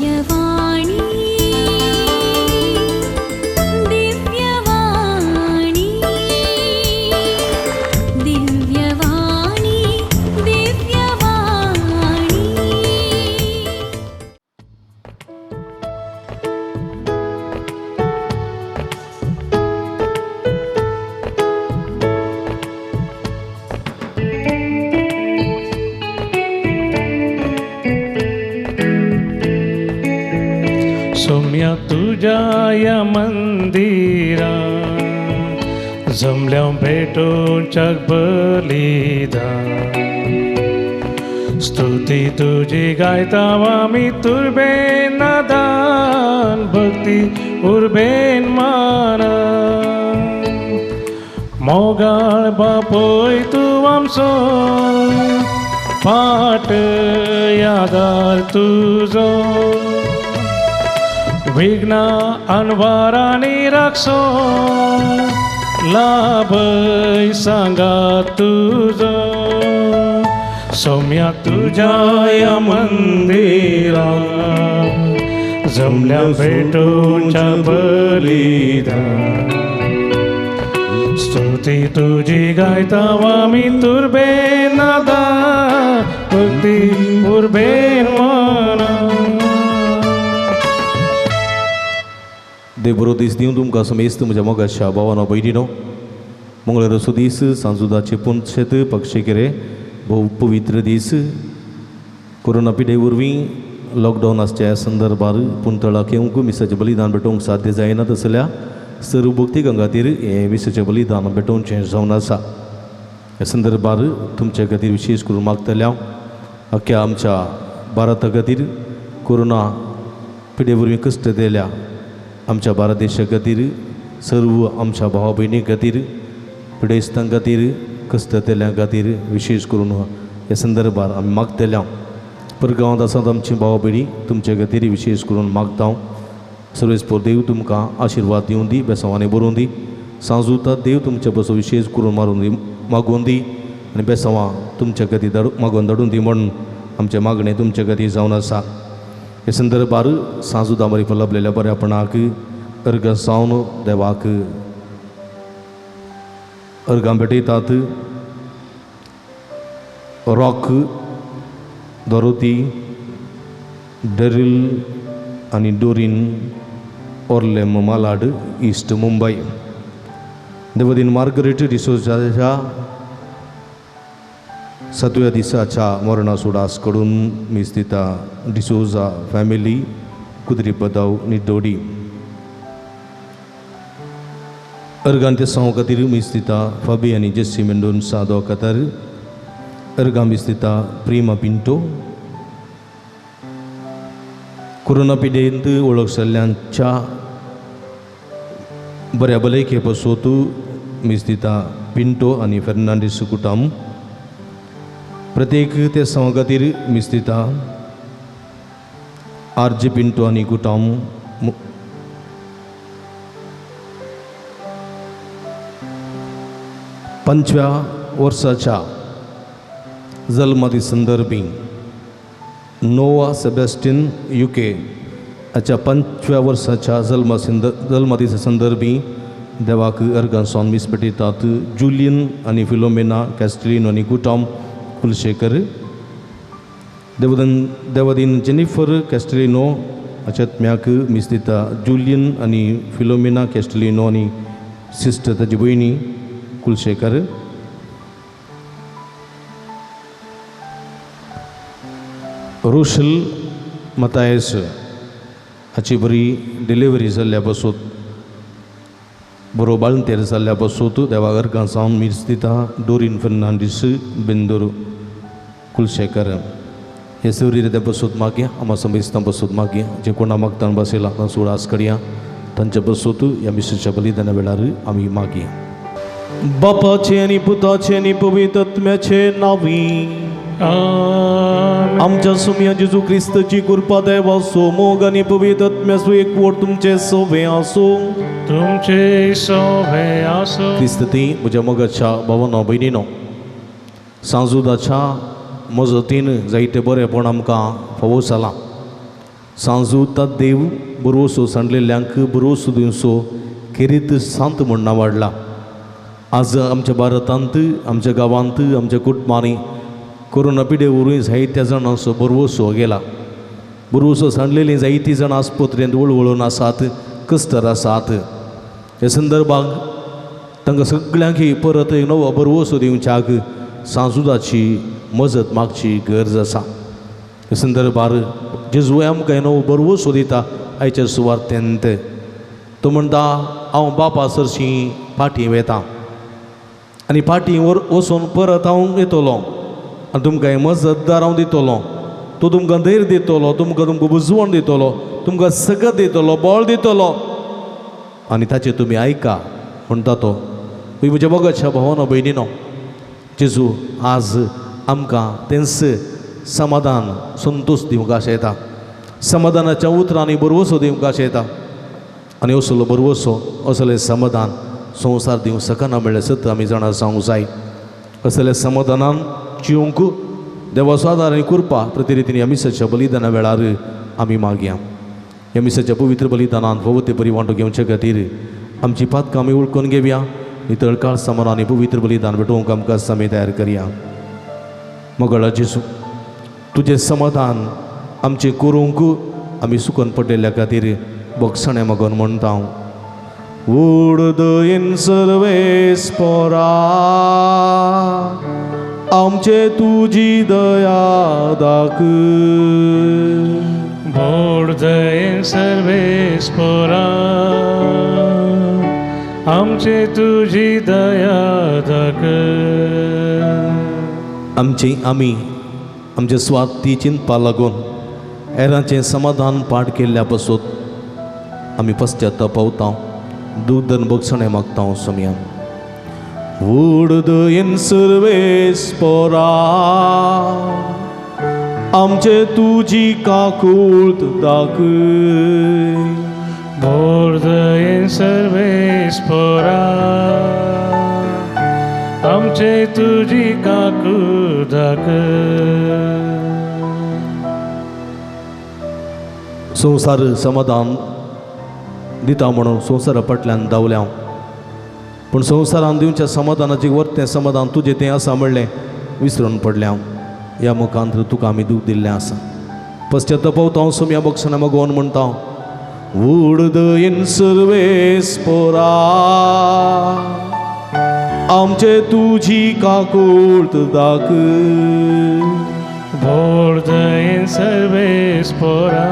दिव्यवाणी दिव्यवाणी दिव्यवाणी दिव्यवाणी। सोम्या तुझ्या या मंदिरा जमल्या भेटूंच्याक बलिदान, स्तुती तुजी गायता आमी तुर्बेन नादान, भक्ती उर्बेन मानान। मोगाळ बापूय तूं आमचो, पाट यादार तुजो, विघ्न अनवारांनी राखसो, लाभय सांगा तुजो। सोम्या तुझ्या या मंदिरा जमल्या भेटूंच्या बलिदान, स्तुती तुजी गायता आमी तुर्बेन नादान, भक्ती उर्बेन मानान। देव बरो दीस दिवं तुमकां समेस्त म्हज्या मोगाच्या भावानो भयणीनो। मंगळाराचो दीस सांजुदाचे पुनशेत पक्षेकेरे भोव पवित्र दीस। कोरोना पिडे वरवीं लॉकडावन आसच्या ह्या संदर्भार पुंतळाक येवंक मिसाचें बलिदान भेटोवंक साध्य जायना तसल्या सर्व भक्तिकां खातीर हें मिसाचें बलिदान भेटोवचें जावन आसा। ह्या संदर्भार तुमच्या खातीर विशेश करून मागतल्या हांव अख्ख्या आमच्या भारता खातीर कोरोना पिडे वरवीं कश्ट दिल्या आमच्या भारत देशा खातीर, सर्व आमच्या भावा भयणी खातीर, पिडेस्तां खातीर, कश्ट दिल्या खातीर विशेश करून ह्या संदर्भार आमी मागतल्या। परगांवांत आसात आमची भावा भयणी तुमच्या खातीर विशेष करून मागता हांव। सर्वेस्पोर देव तुमकां आशिर्वाद दिवं दी, बेसांवांनी बरोवन दी। सांजूता देव तुमच्या बसो विशेष करून मारून दी, मागोवन दी आनी बेसांवां तुमच्या खातीर धाडून मागोवन धाडून दी म्हूण आमचें मागणें तुमच्या खातीर जावन आसा। हे संदर्भार सांजुदा मारिफा लाभलेल्या बऱ्यापणाक अर्गां जावन देवाक अर्गां भेटयतात। रॉक, दोरोती, डरील आनी Dorian ओर्लेम Malad, east Mumbai. देवदीन Margaret डिसोजाच्या सातव्या दिसाच्या मरणा सुडास कडून मीस दिता डिसोजा फॅमिली, कुद्री पदाव निडोडी। अर्गां ते सांव खातीर मीस दिता फाबी आनी जेसी मेंडोन्सा दोकातार। अर्गां मीस दिता प्रिमा पिंटो। कोरोना पिडेंत वळख जाल्ल्यांच्या बऱ्या भलायके पासत मीस दिता पिंटो आनी फेर्नांडीस कुटाम। प्रत्येक ते सांव खातीर मीस दिता आर जे पिंटो आनी कुटाम। पंचव्या वर्साच्या जल्मादी संदर्भी नोवा सेबॅस्टियन युके हाच्या पंचव्या वर्साच्या जल्मादिसा संदर्भी देवाक अर्गां सावन मीस भेटयतात जुलियन आनी फिलोमेना कॅस्टलिनो आनी कुटाम कुलशेखर। देवदीन जेनिफर कॅस्टलिनो हाच्या आत्म्याक मीस दिता जुलियन आनी फिलोमेना कॅस्टलिनो आनी सिस्टर ताजी भयणी कुलशेखर। रोशल मतायस हाची बरी डिलिव्हरी जाल्ल्या पासून बरो बाळंतेर जाल्ल्या पासून देवा अर्गां सावन मीस दिता डोरीन फेर्नांडीस बेंदूर कुलशेखर। हे सवरी त्या बसूत मागया आमा समेस्तां बसूत मागया जे कोणा मागतान बसयला तांचो उडास करया तांच्या बसूत ह्या मिसाच्या बलिदाना वेळार आमी मागया। बापाचे आनी पुताचे आनी पवित्र आत्म्याचे नांवी आमच्या सुम्या जेजू क्रिस्ताची कृपा देवाचो मोग आनी पवित्र आत्म्याचो एकवट तुमचे सोवे आसूं, तुमचे सोवे आसूं। क्रिस्त ती म्हज्या मोगाच्या भावानो भयणीनो, सांजुदाच्या मजतीन जायते बरेंपण आमकां फावो जालां। सांजू देव बरोसो सांडलेल्यांक बरोसो दिवचो खेरीत सांत म्हूण नांव वाडला. आज आमच्या भारतांत, आमच्या गांवांत, आमच्या कुटुंबांनी कोरोना पिडे वरवीं जायत्या जाणांचो बरवसो गेला. बरवसो सांडलेलीं जायतीं जाणां आस्पत्रेंत वळवळून आसात, कस्टर आसात. ह्या संदर्भाक तांकां सगळ्यांक परत एक नवो बरवसो दिवच्याक सांजुदाची मजत मागची गरज आसा. ह्या संदर्भार जेजू आमकां नवो बरवसो दिता आयच्या सुवार्तेंत. तो म्हणटा, हांव बापा सरशीं फाटीं वेता आनी फाटीं वचून परत हांव येतलो आनी तुमकां मजतदार हांव दितलो. तो तुमकां धैर्य दितलो, तुमकां तुमकां बुजवण दितलो, तुमकां सकत दितलो, बळ दितलो आनी ताचें तुमी आयका म्हणटा तो. म्हज्या मोगाच्या भावानो भयणीनो, जेजू आज आमकां तेंच समाधान संतोश दिवंक आशेता. समाधानाच्या उतरांनी बरवसो दिवंक आशेता आनी असलो बरवसो, असलें समाधान संवसार दिवंक शकना म्हणल्यार सत आमी जाणा जावंक जाय. असल्या समाधानान जिवंक देवाचो आदार आनी कृपा प्रतिरितीन ह्या मिसाच्या बलिदाना वेळार आमी मागया. ह्या मिसाच्या पवित्र बलिदानान फावो ते परी वांटो घेवचे खातीर आमची पातकां आमी वळखून घेवया. नितळ काळ सामान आनी पवित्र बलिदान भेटोवंक आमकां आमी तयार करया. मोगाळ जेजू, तुजें समाधान आमचें करूंक आमी सुकून पडलेल्या खातीर बक्षाणें मागून म्हणटा हांव. उडदयेन सर्वेस्पोरा आमचे तुजी दया दाखय. बोर्दयेन सर्वेस्पोरा आमचे तुजी दया दाखय. आमचे आमी आमचे स्वार्थी चिंतपा लागून हेरांचें समाधान पाठ केल्ल्या पासून आमी पश्चाताप पावता. दूदन बक्षणें मागता सोमया. उडदयेन सर्वेस्पोरा आमचे तुजी काकूळत दाखय. बोर्दयेन सर्वेस्पोरा आमचे तुजी काकूळ दाखय. संवसार समाधान दिता म्हणून संवसारा फाटल्यान धांवल्या हांव, पूण संवसारान दिवच्या समाधानाचें वर्तें समाधान तुजें तें आसा म्हणलें विसरून पडलें हांव. ह्या मुखांत तुका आमी दूख दिल्लें आसा. पश्चाताप पावता हांव सोमया बक्षणा मागोवन म्हणटा, उडदयेन सर्वेस्पोरा आमचे तुजी काकूळत दाखय. बोर्दयेन सर्वेस्पोरा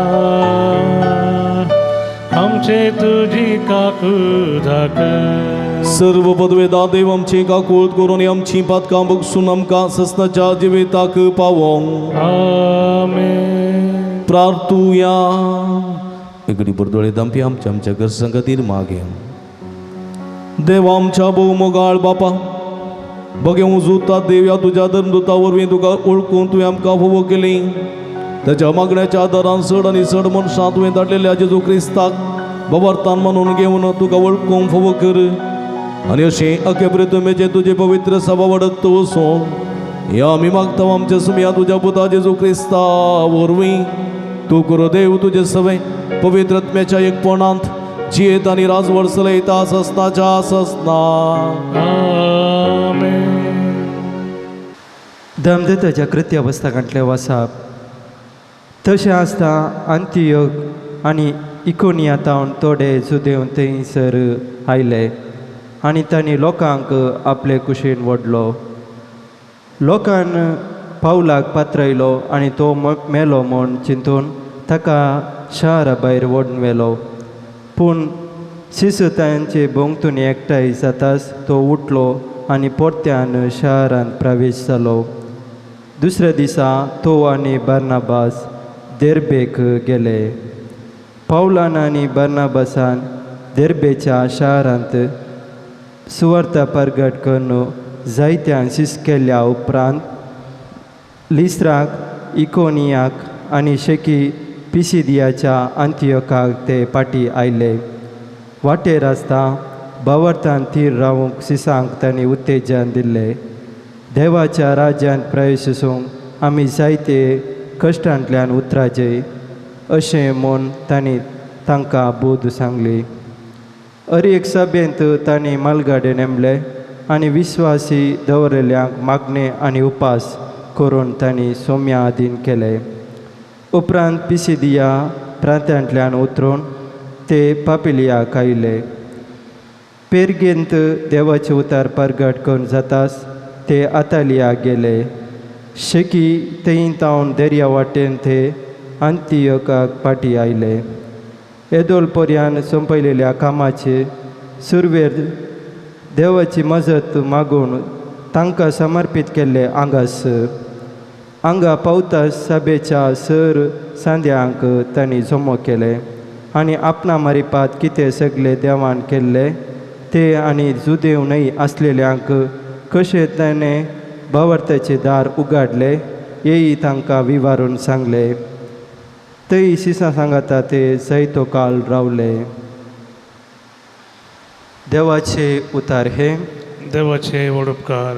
आमचे तुजी काकूळ दाखय. सर्व पदवेदा देव आमची काकूळत करून आमची पातकां बगसून आमकां ससनाच्या जिविताक पावोंक. आमेन. प्रार्थुया. एकडे बरदोळे दामपी आमच्या आमच्या गरजां खातीर मागया. देव आमच्या भोव मोगाळ बापा, बगे उजुता देव ह्या तुज्या धर्मदुता वरवीं तुका वळखून तुवें आमकां फावो केली. ताच्या मागण्याच्या आदारान चड आनी चड मनशां तुवें धाडलेल्या जेजू क्रिस्ताक बाबार्थान मानून घेवन तुका वळखूंक फावो कर आनी अशें अखे प्रितमेचें तुजें पवित्र सभा वाडत वचून ह्या आमी मागता आमच्या सुमया तुज्या पुता जेजू क्रिस्ता वरवीं. तूं करो देव तुजें सवें पवित्र आत्म्याच्या एकपणांत जियेत आनी राजवड चलयता ससनाच्या ससना. आमेन. दमदताच्या कृत्य पुस्तकांतलें वसाप. तशें आसता अंतियोग आनी इकोनिया तावन थोडे जुदेव थंयसर आयले आनी तांणी लोकांक आपले कुशीन व्हडलो. लोकान पावलाक पात्रायलो आनी तो मेलो म्हूण चिंतून ताका शारा भायर व्हडून व्हेलो. पूण शिशू तांचे भोंवतणी एकठांय जाताच तो उठलो आनी परत्यान शारांत प्रवेश जालो. दुसऱ्या दिसा तो आनी बार्नाबास देर्बेक गेले. पावलान आनी बार्नाबासान देर्बेच्या शारांत सुवार्ता परगट करून जायत्यान शिस्त केल्या उपरांत लिस्राक, इकोनियाक आनी शेकी पिसिदियाच्या अंतियोकाक ते फाटीं आयले. वाटेर आसता भावार्थान थीर रावूंक सिसांक तांणी उत्तेजन दिल्लें. देवाच्या राज्यांत प्रवेश आसूंक आमी जायते कश्टांतल्यान उतराचे. अशें म्हूण तांणी तांकां बोध सांगली. हर एक सभेंत तांणी मालगाडे नेमले आनी विस्वासी दवरिल्ल्यांक मागणें आनी उपास करून तांणी सोम्या आदीन केले. उपरांत पिसिदिया प्रांतांतल्यान उतरून ते पापिलियाक आयले. पेरगेंत देवाचें उतार परगट करून जातास ते आतालिया गेले. शेकी थंय तावन दर्या वाटेन ते अंतियोकाक फाटीं आयले. येदोळ पर्यान सोंपयलेल्या कामाचे सुरवेर देवाची मजत मागून तांकां समर्पीत केल्ले आंगास हांगा पावता सभेच्या सर सांद्यांक तांणी जमो केले आनी आपणा मारिपात कितें सगळे देवान केल्ले ते आनी जुदेव न्हय आसलेल्यांक कशें ताणें भावार्थाचें दार उगाडले हेय तांकां विवारून सांगले. थंय शिसां सांगाता ते जायतो काळ रावले. देवाचे उतार हे. देवाचे व्हड उपकार.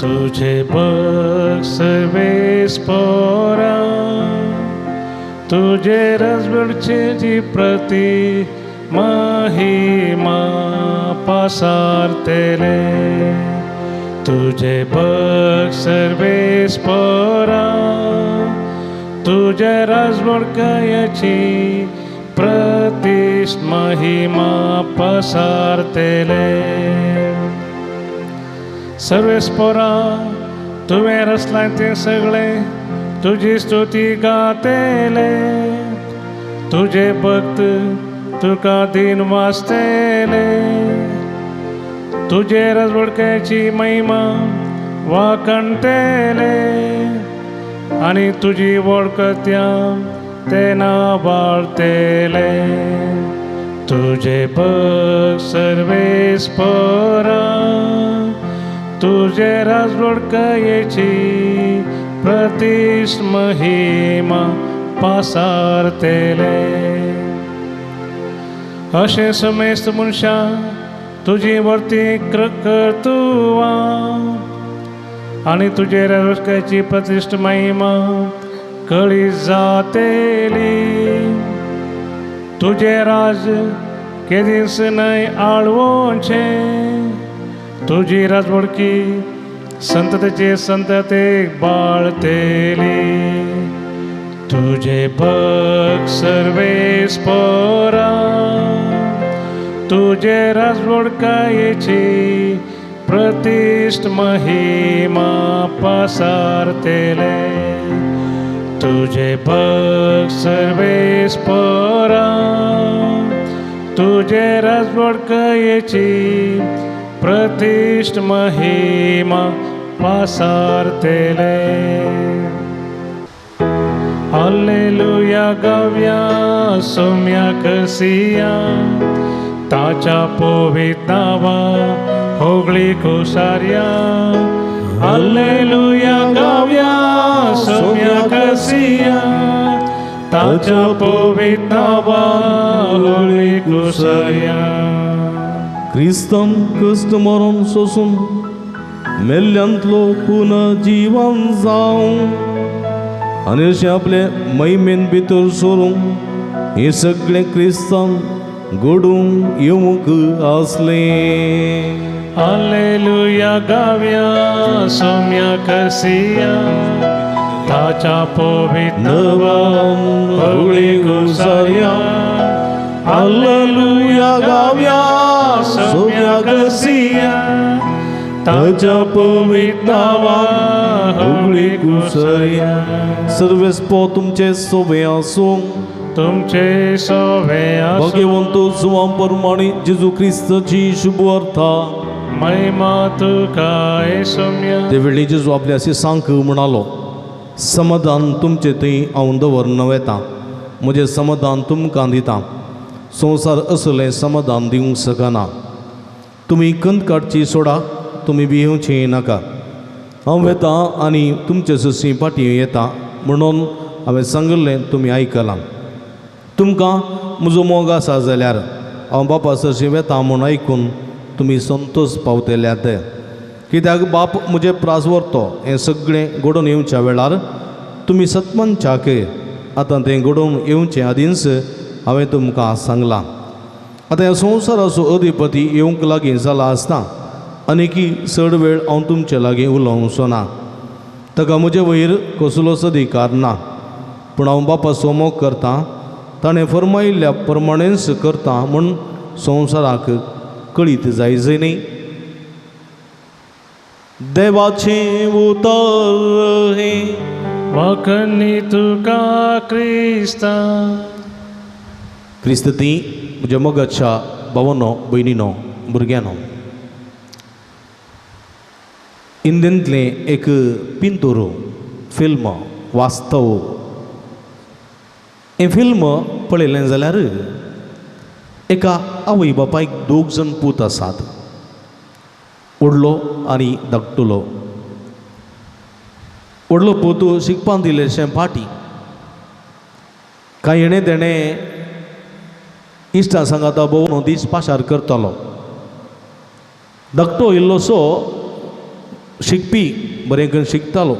तुझे बघ सर्वेस्पोरा, तुझे रजवडचे प्रती महिमा पसारतेले. तुझे बघ सर्वेस्पोरा, तुझे राजवडकायाची प्रतिष्ठ महिमा पसारतेले. सर्वेस्पोरा, तुवें रचलां तें सगळें तुजी स्तुती गातेले. तुजे भक्त तुका दिन वाचतेले. तुजे रजवडक्याची महिमा वाखणतेले आनी तुजी वळखत्या ते ना वाळतेले. तुजे भक्त सर्वेस्पोरा, तुजे राजवडकायेची प्रतिष्ठ महिमा पासारतेले. अशें समेस्त मनशां तुजी वर्ती कर्तुवां आनी तुजे राजवडकायेची प्रतिष्ठ महिमा कळी जातेली. तुजें राज केदींच न्हय आळवोचें, तुजी राजवडकी संततेचे संततेक बाळतेली. तुजे भक्त सर्वेस्पोरा, तुजे राजवडकायेची प्रतिष्ठ महिमा पसारतेले. तुझे भक्त सर्वेस्पोरा, तुझे राजवडकायेची प्रतिष्ठ महिमा पसारतेले. हालेलुया गाव्या सोम्या कसिया, ताच्या पवित नावा होगळी कुसार्या. हालेलुया गाव्या सोम्या कसिया, ताच्या पवित नावा होगळी कुसार्या. क्रिस्तान कश्ट मरण सोसून मेल्ल्यांतलो पुनर्जीवन जावं आनी अशें आपले महिमेन भितर सरूं हें सगळें क्रिस्तान घडूंक येवंक आसलें. हालेलुया गाव्या सोम्या कसिया, ताच्या पवित नावा होगळी कुसार्या. हालेलुया गाव्या सोम्या कसिया, ताच्या पवित नावा होगळी कुसार्या. सर्वेस्पो तुमचे सोबे आसूं. तुमचे सोवे आसूं. भाग्यवंत जुवां परमाणी जेजू क्रिस्ताची शुभ अर्था. महिमा तुका हे सोम्या. ते वेळी जेजू आपल्या शिसांक म्हणालो, समाधान तुमचे थंय हांव दवरन वेता, म्हजें समाधान तुमकां दिता. संवसार असलें समाधान दिवंक शकना. तुमी कंत काडची सोडा, तुमी भियेवचें नाका. हांव वेता आनी तुमचे सशी फाटीं येता म्हणून हांवें सांगिल्लें तुमी आयकलां. तुमकां म्हजो मोग आसा जाल्यार हांव बापा सरशी वेता म्हूण आयकून तुमी संतोश पावतल्यात. कित्याक बाप म्हजे प्रास व्हरतो हें सगळें घडोवन येवच्या वेळार तुमी सतमनच्याक आतां तें घडोवन येवचें आदींच हांवें तुमकां सांगलां. आतां ह्या संवसाराचो अधिपती येवंक लागीं जाला आसता आनीकी चड वेळ हांव तुमचे लागीं उलोवचो ना. ताका म्हजे वयर कसलोच अधिकार ना, पूण हांव बापाचो मोग करतां, ताणें फर्मायिल्ल्या प्रमाणेंच करता म्हूण संवसाराक कळीत जायजय न्ही. देवाचें उतर हें. वाखणी तुका क्रिस्ता. क्रिस्त ती म्हज्या मोगाच्या भावानो भयणीनो भुरग्यानो, इंडियेंतलें एक पिंतूर फिल्म वास्तव हें फिल्म पळयलें जाल्यार एका आवय बापायक दोग जाण पूत आसात, व्हडलो आनी धाकटुलो. व्हडलो पूत शिकपाक दिलेशें फाटी कांय हेणें तेणें इश्टां सांगाता भोंवन दीस पाशार करतालो. धाकटो इल्लोसो शिकपी बरें करून शिकतालो.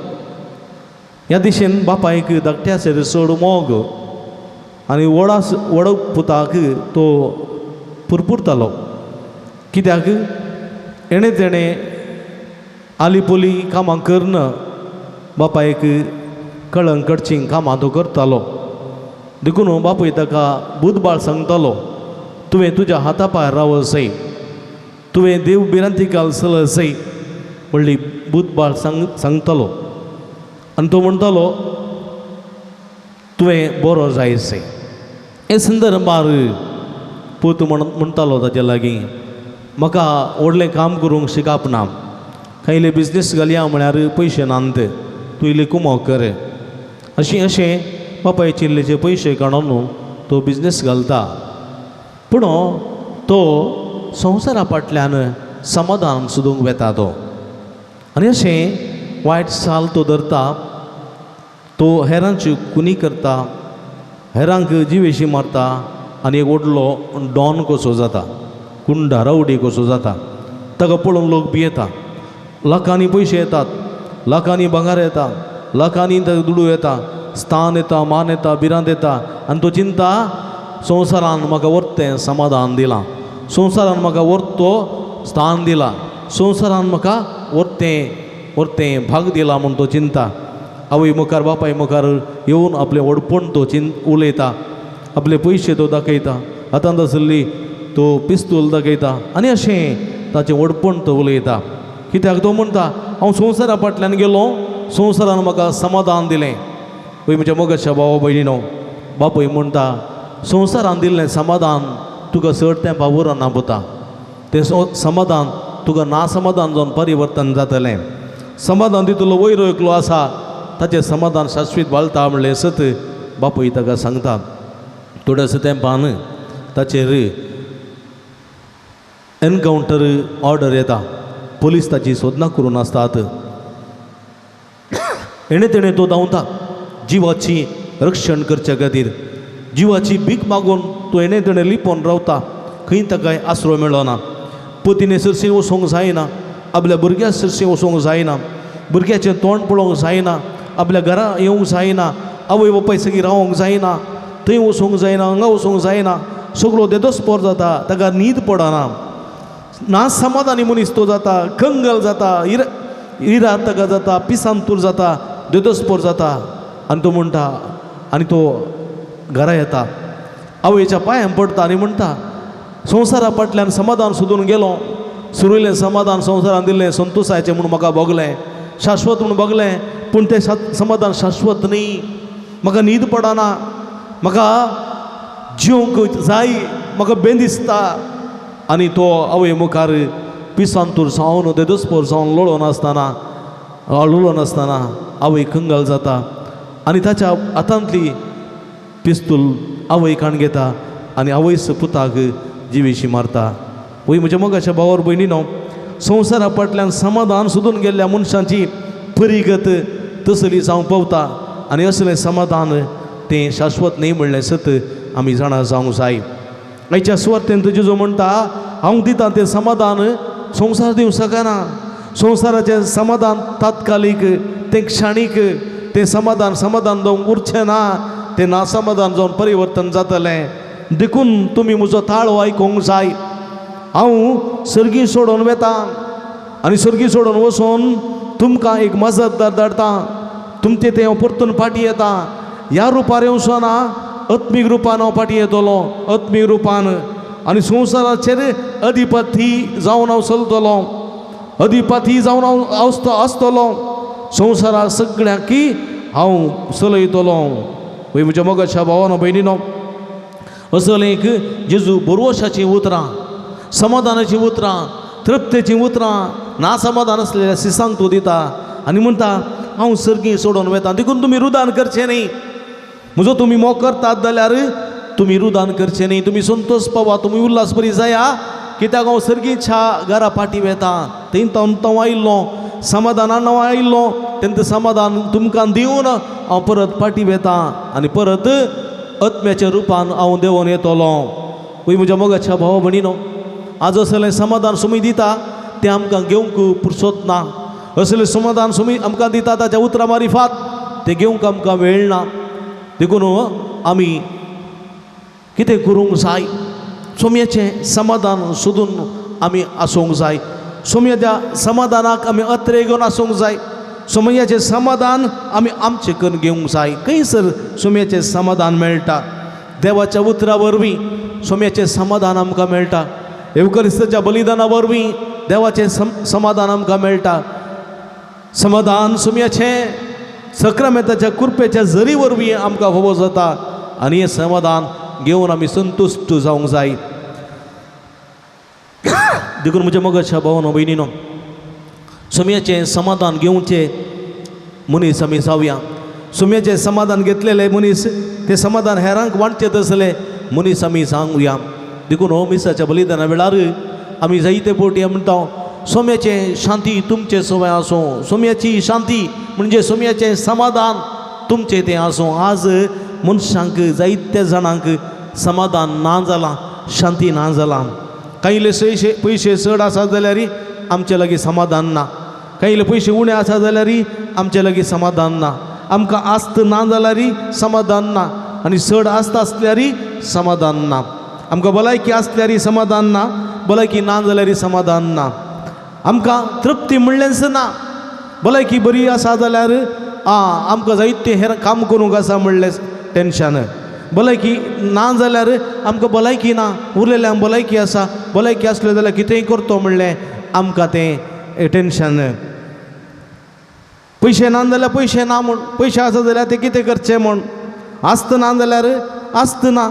ह्या दिशेन बापायक धाकट्याचेर चड मोग आनी व्हडा व्हड पुताक तो पुरपुरतालो. कित्याक हेणें तेणें आली पोली कामां करून बापायक कळंग कडचीं कामां तो करतालो. देखून बापूय ताका बुदबाळ सांगतालो, तुवें तुज्या हाता पांयार रावसय, तुवें देव भिरांतिकाल चलसय म्हणली बुदबाळ सांगतालो. आनी तो म्हणटालो तुवें बरो जायसय. हे संदर्भार पूत म्हणटालो ताच्या लागीं, म्हाका व्हडलें काम करूंक शिकप ना, खंय इल्ले बिजनेस घालया म्हळ्यार पयशे नात, तूं इल्ले कुमोक कर. अशें अशें बापायचे इल्लेचे पयशे काडून तो बिजनेस घालता. पूण तो संवसारा फाटल्यान समाधान सोदूंक वेता तो, आनी अशें वायट साल तो धरता, तो हेरांची खुनी करता, हेरांक जिवेशी मारता आनी एक व्हडलो डॉन कसो जाता, गुंडा रावडी कसो जाता. ताका पळोवन लोक भियेता, लाखांनी पयशे येतात, लाखांनी भांगर येता, लाखांनी ताका दुडू येता, स्थान येता, मान येता, भिरांत येता. आनी तो चिंता संवसारान म्हाका व्हरतें समाधान दिलां, संवसारान म्हाका व्हरतो स्थान दिलां, संवसारान म्हाका व्हरतें व्हरतें भाग दिलां म्हूण तो चिंता. आवय मुखार बापाय मुखार येवन आपलें व्हडपण तो उलयता, आपले पयशे तो दाखयता, हातांत आशिल्ली तो पिस्तूल दाखयता आनी अशें ताचें व्हडपण तो उलयता. कित्याक तो म्हणटा हांव संवसारा फाटल्यान गेलो, संवसारान म्हाका समाधान दिलें. पळय म्हज्या मोगाच्या भावा भयणीनो, बापूय म्हणटा संवसारान दिल्लें समाधान तुका चड तेंपा उरना पुता, तें समाधान तुका ना समाधान जावन परिवर्तन जातलें. समाधान तितूंतलो वयर एकलो आसा ताचें समाधान शाश्वीत बालता म्हणलें सत बापूय ताका सांगता. थोड्याशा तेंपान ताचेर एनकावंटर ऑर्डर येता, पोलीस ताची सोदनां करून आसतात. हेणें तेणें तो धांवता जिवाची रक्षण करच्या खातीर, जिवाची भीक मागून तो हेणें तेणें लिपोवन रावता, खंय ताका आसरो मेळना. पतीने सरशीं वचोंक जायना, आपल्या भुरग्या सरशीं वचोंक जायना, भुरग्याचें तोंड पळोवंक जायना, आपल्या घरा येवंक जायना, आवय बापाय सगळीं रावोंक जायना, थंय वचोंक जायना, हांगा वचोंक जायना, सगळो देदोस्पोर जाता, ताका न्हीद पडना, ना समाधानी मनीस तो जाता, कंगल जाता, इरात ताका जाता, पिसांतूर जाता, देदोस्पोर जाता. आनी तो म्हणटा आनी तो घरा येता, आवयच्या पांयां पडटा आनी म्हणटा संवसारा फाटल्यान समाधान सोदून गेलो, सुरयलें समाधान संवसारान दिल्लें संतोशाचें म्हूण म्हाका भोगलें, शाश्वत म्हूण भोगलें, पूण तें समाधान शाश्वत न्ही, म्हाका न्हीद पडना, म्हाका जिवंक जाय, म्हाका बें दिसता. आनी तो आवय मुखार पिसांतूर जावन देदोस्पोर जावन लोळोन आसतना लोळोन आसतना आवय कंगाल जाता आनी ताच्या हातांतली पिस्तूल आवय काण घेता आनी आवयस पुताक जिवेशी मारता. वय म्हज्या मोगाच्या भावार भयणीनो, संवसारा फाटल्यान समाधान सोदून गेल्ल्या मनशांची परिगत तसली जावंक पावता आनी असलें समाधान तें शाश्वत न्ही म्हणलें सत आमी जाणा जावंक जाय. आयच्या सुवातेन तुजें जो म्हणटा हांव दिता तें समाधान संवसार दिवंक शकना, संवसाराचें समाधान तात्कालीक, तें क्षणीक, तें समाधान समाधान जावन उरचें ना, तें ना समाधान जावन परिवर्तन जातलें. देखून तुमी म्हजो ताळो आयकूंक जाय. हांव सर्गी सोडून वेता आनी सर्गी सोडून वचून तुमकां एक मजतदार धाडटा. तुमचे तें हांव परतून फाटीं येता. ह्या रुपार येवचो ना, आत्मीक रुपान हांव फाटीं येतलो, आत्मीक रुपान. आनी संवसाराचेर अधिपती जावन हांव चलतलो, अधिपती जावन हांव आसतलो. संवसाराक सगळ्यांकी हांव चलयतलो. वय म्हज्या मोगाच्या भावानो भयणीनो, असलें एक जेजू बोरवशाचीं उतरां, समाधानाचीं उतरां, तृप्तेचीं उतरां ना समाधान आसलेल्या सिसांक तूं दिता आनी म्हणटा हांव सर्गी सोडून वेता. देखून तुमी रुदान करचें न्ही. म्हजो तुमी मोग करतात जाल्यार तुमी रुदान करचें न्ही. तुमी संतोश पावा, तुमी उल्हास बरी जाया, कित्याक हांव सर्गीच्या घरा फाटीं वेता. थंय हांव आयिल्लो, समाधानान हांव आयिल्लो, तेंचें समाधान तुमकां दिवन हांव परत फाटीं वेता आनी परत आत्म्याच्या रुपान हांव देंवोन येतलो. वय म्हज्या मोगाच्या भावा भयणीनो, आज असलें समाधान सुमी दिता तें आमकां घेवंक पुरसोत ना. असलें समाधान सुमी आमकां दिता ताच्या उतरां मारिफात तें घेवंक आमकां वेळ ना. देखून आमी कितें करूंक जाय? सोम्याचें समाधान सोदून आमी आसूंक जाय. सोम्याच्या समाधानाक आमी अत्रे घेवन आसूंक जाय. सोमयाचें समाधान आमी आमचें करून घेवंक जाय. खंयसर सोम्याचें समाधान मेळटा? देवाच्या उतरा वरवीं सोम्याचें समाधान आमकां मेळटा. येवकरिस्ताच्या बलिदाना वरवीं देवाचें समाधान आमकां मेळटा. समाधान सोम्याचें सक्रामेताच्या कुरपेच्या जरी वरवीं आमकां फावो जाता आनी हें समाधान घेवन आमी संतुश्ट जावंक जाय. देखून म्हज्या मोगाच्या भावानो भयणीनो, सोम्याचें समाधान घेवचें मनीस आमी जावया. सोम्याचें समाधान घेतलेले मनीस तें समाधान हेरांक वांटचें तसले मनीस आमी सांगुया. देखून हो मिसाच्या बलिदाना वेळार आमी जायते फावटी म्हणटा सोम्याचें शांती तुमचें सवय आसूं, सोम्याची शांती म्हणजे सोम्याचें समाधान तुमचें तें आसूं. आज मनशांक जायत्या जाणांक समाधान ना जालां, शांती ना जालां. कांयले पयशे चड आसा जाल्यार आमचे लागीं समाधान ना, कांयले पयशे उणे आसा जाल्यार आमचे लागीं समाधान ना, आमकां आस्त ना जाल्यार समाधान ना, आनी चड आस्त आसल्यार समाधान ना, आमकां भलायकी आसल्यार समाधान ना, भलायकी ना जाल्यार समाधान ना, आमकां तृप्ती म्हणलेंच ना. भलायकी बरी आसा जाल्यार आमकां जायते हेर काम करूंक आसा म्हणलें टेंशन. भलायकी ना जाल्यार आमकां भलायकी ना, उरलेल्यांक भलायकी आसा, भलायकी आसले जाल्यार कितेंय करतो म्हणलें आमकां तें टेंशन. पयशे ना जाल्यार पयशे ना म्हूण, पयशे आसा जाल्यार ते कितें करचें म्हूण, आस्त ना जाल्यार आस्त ना,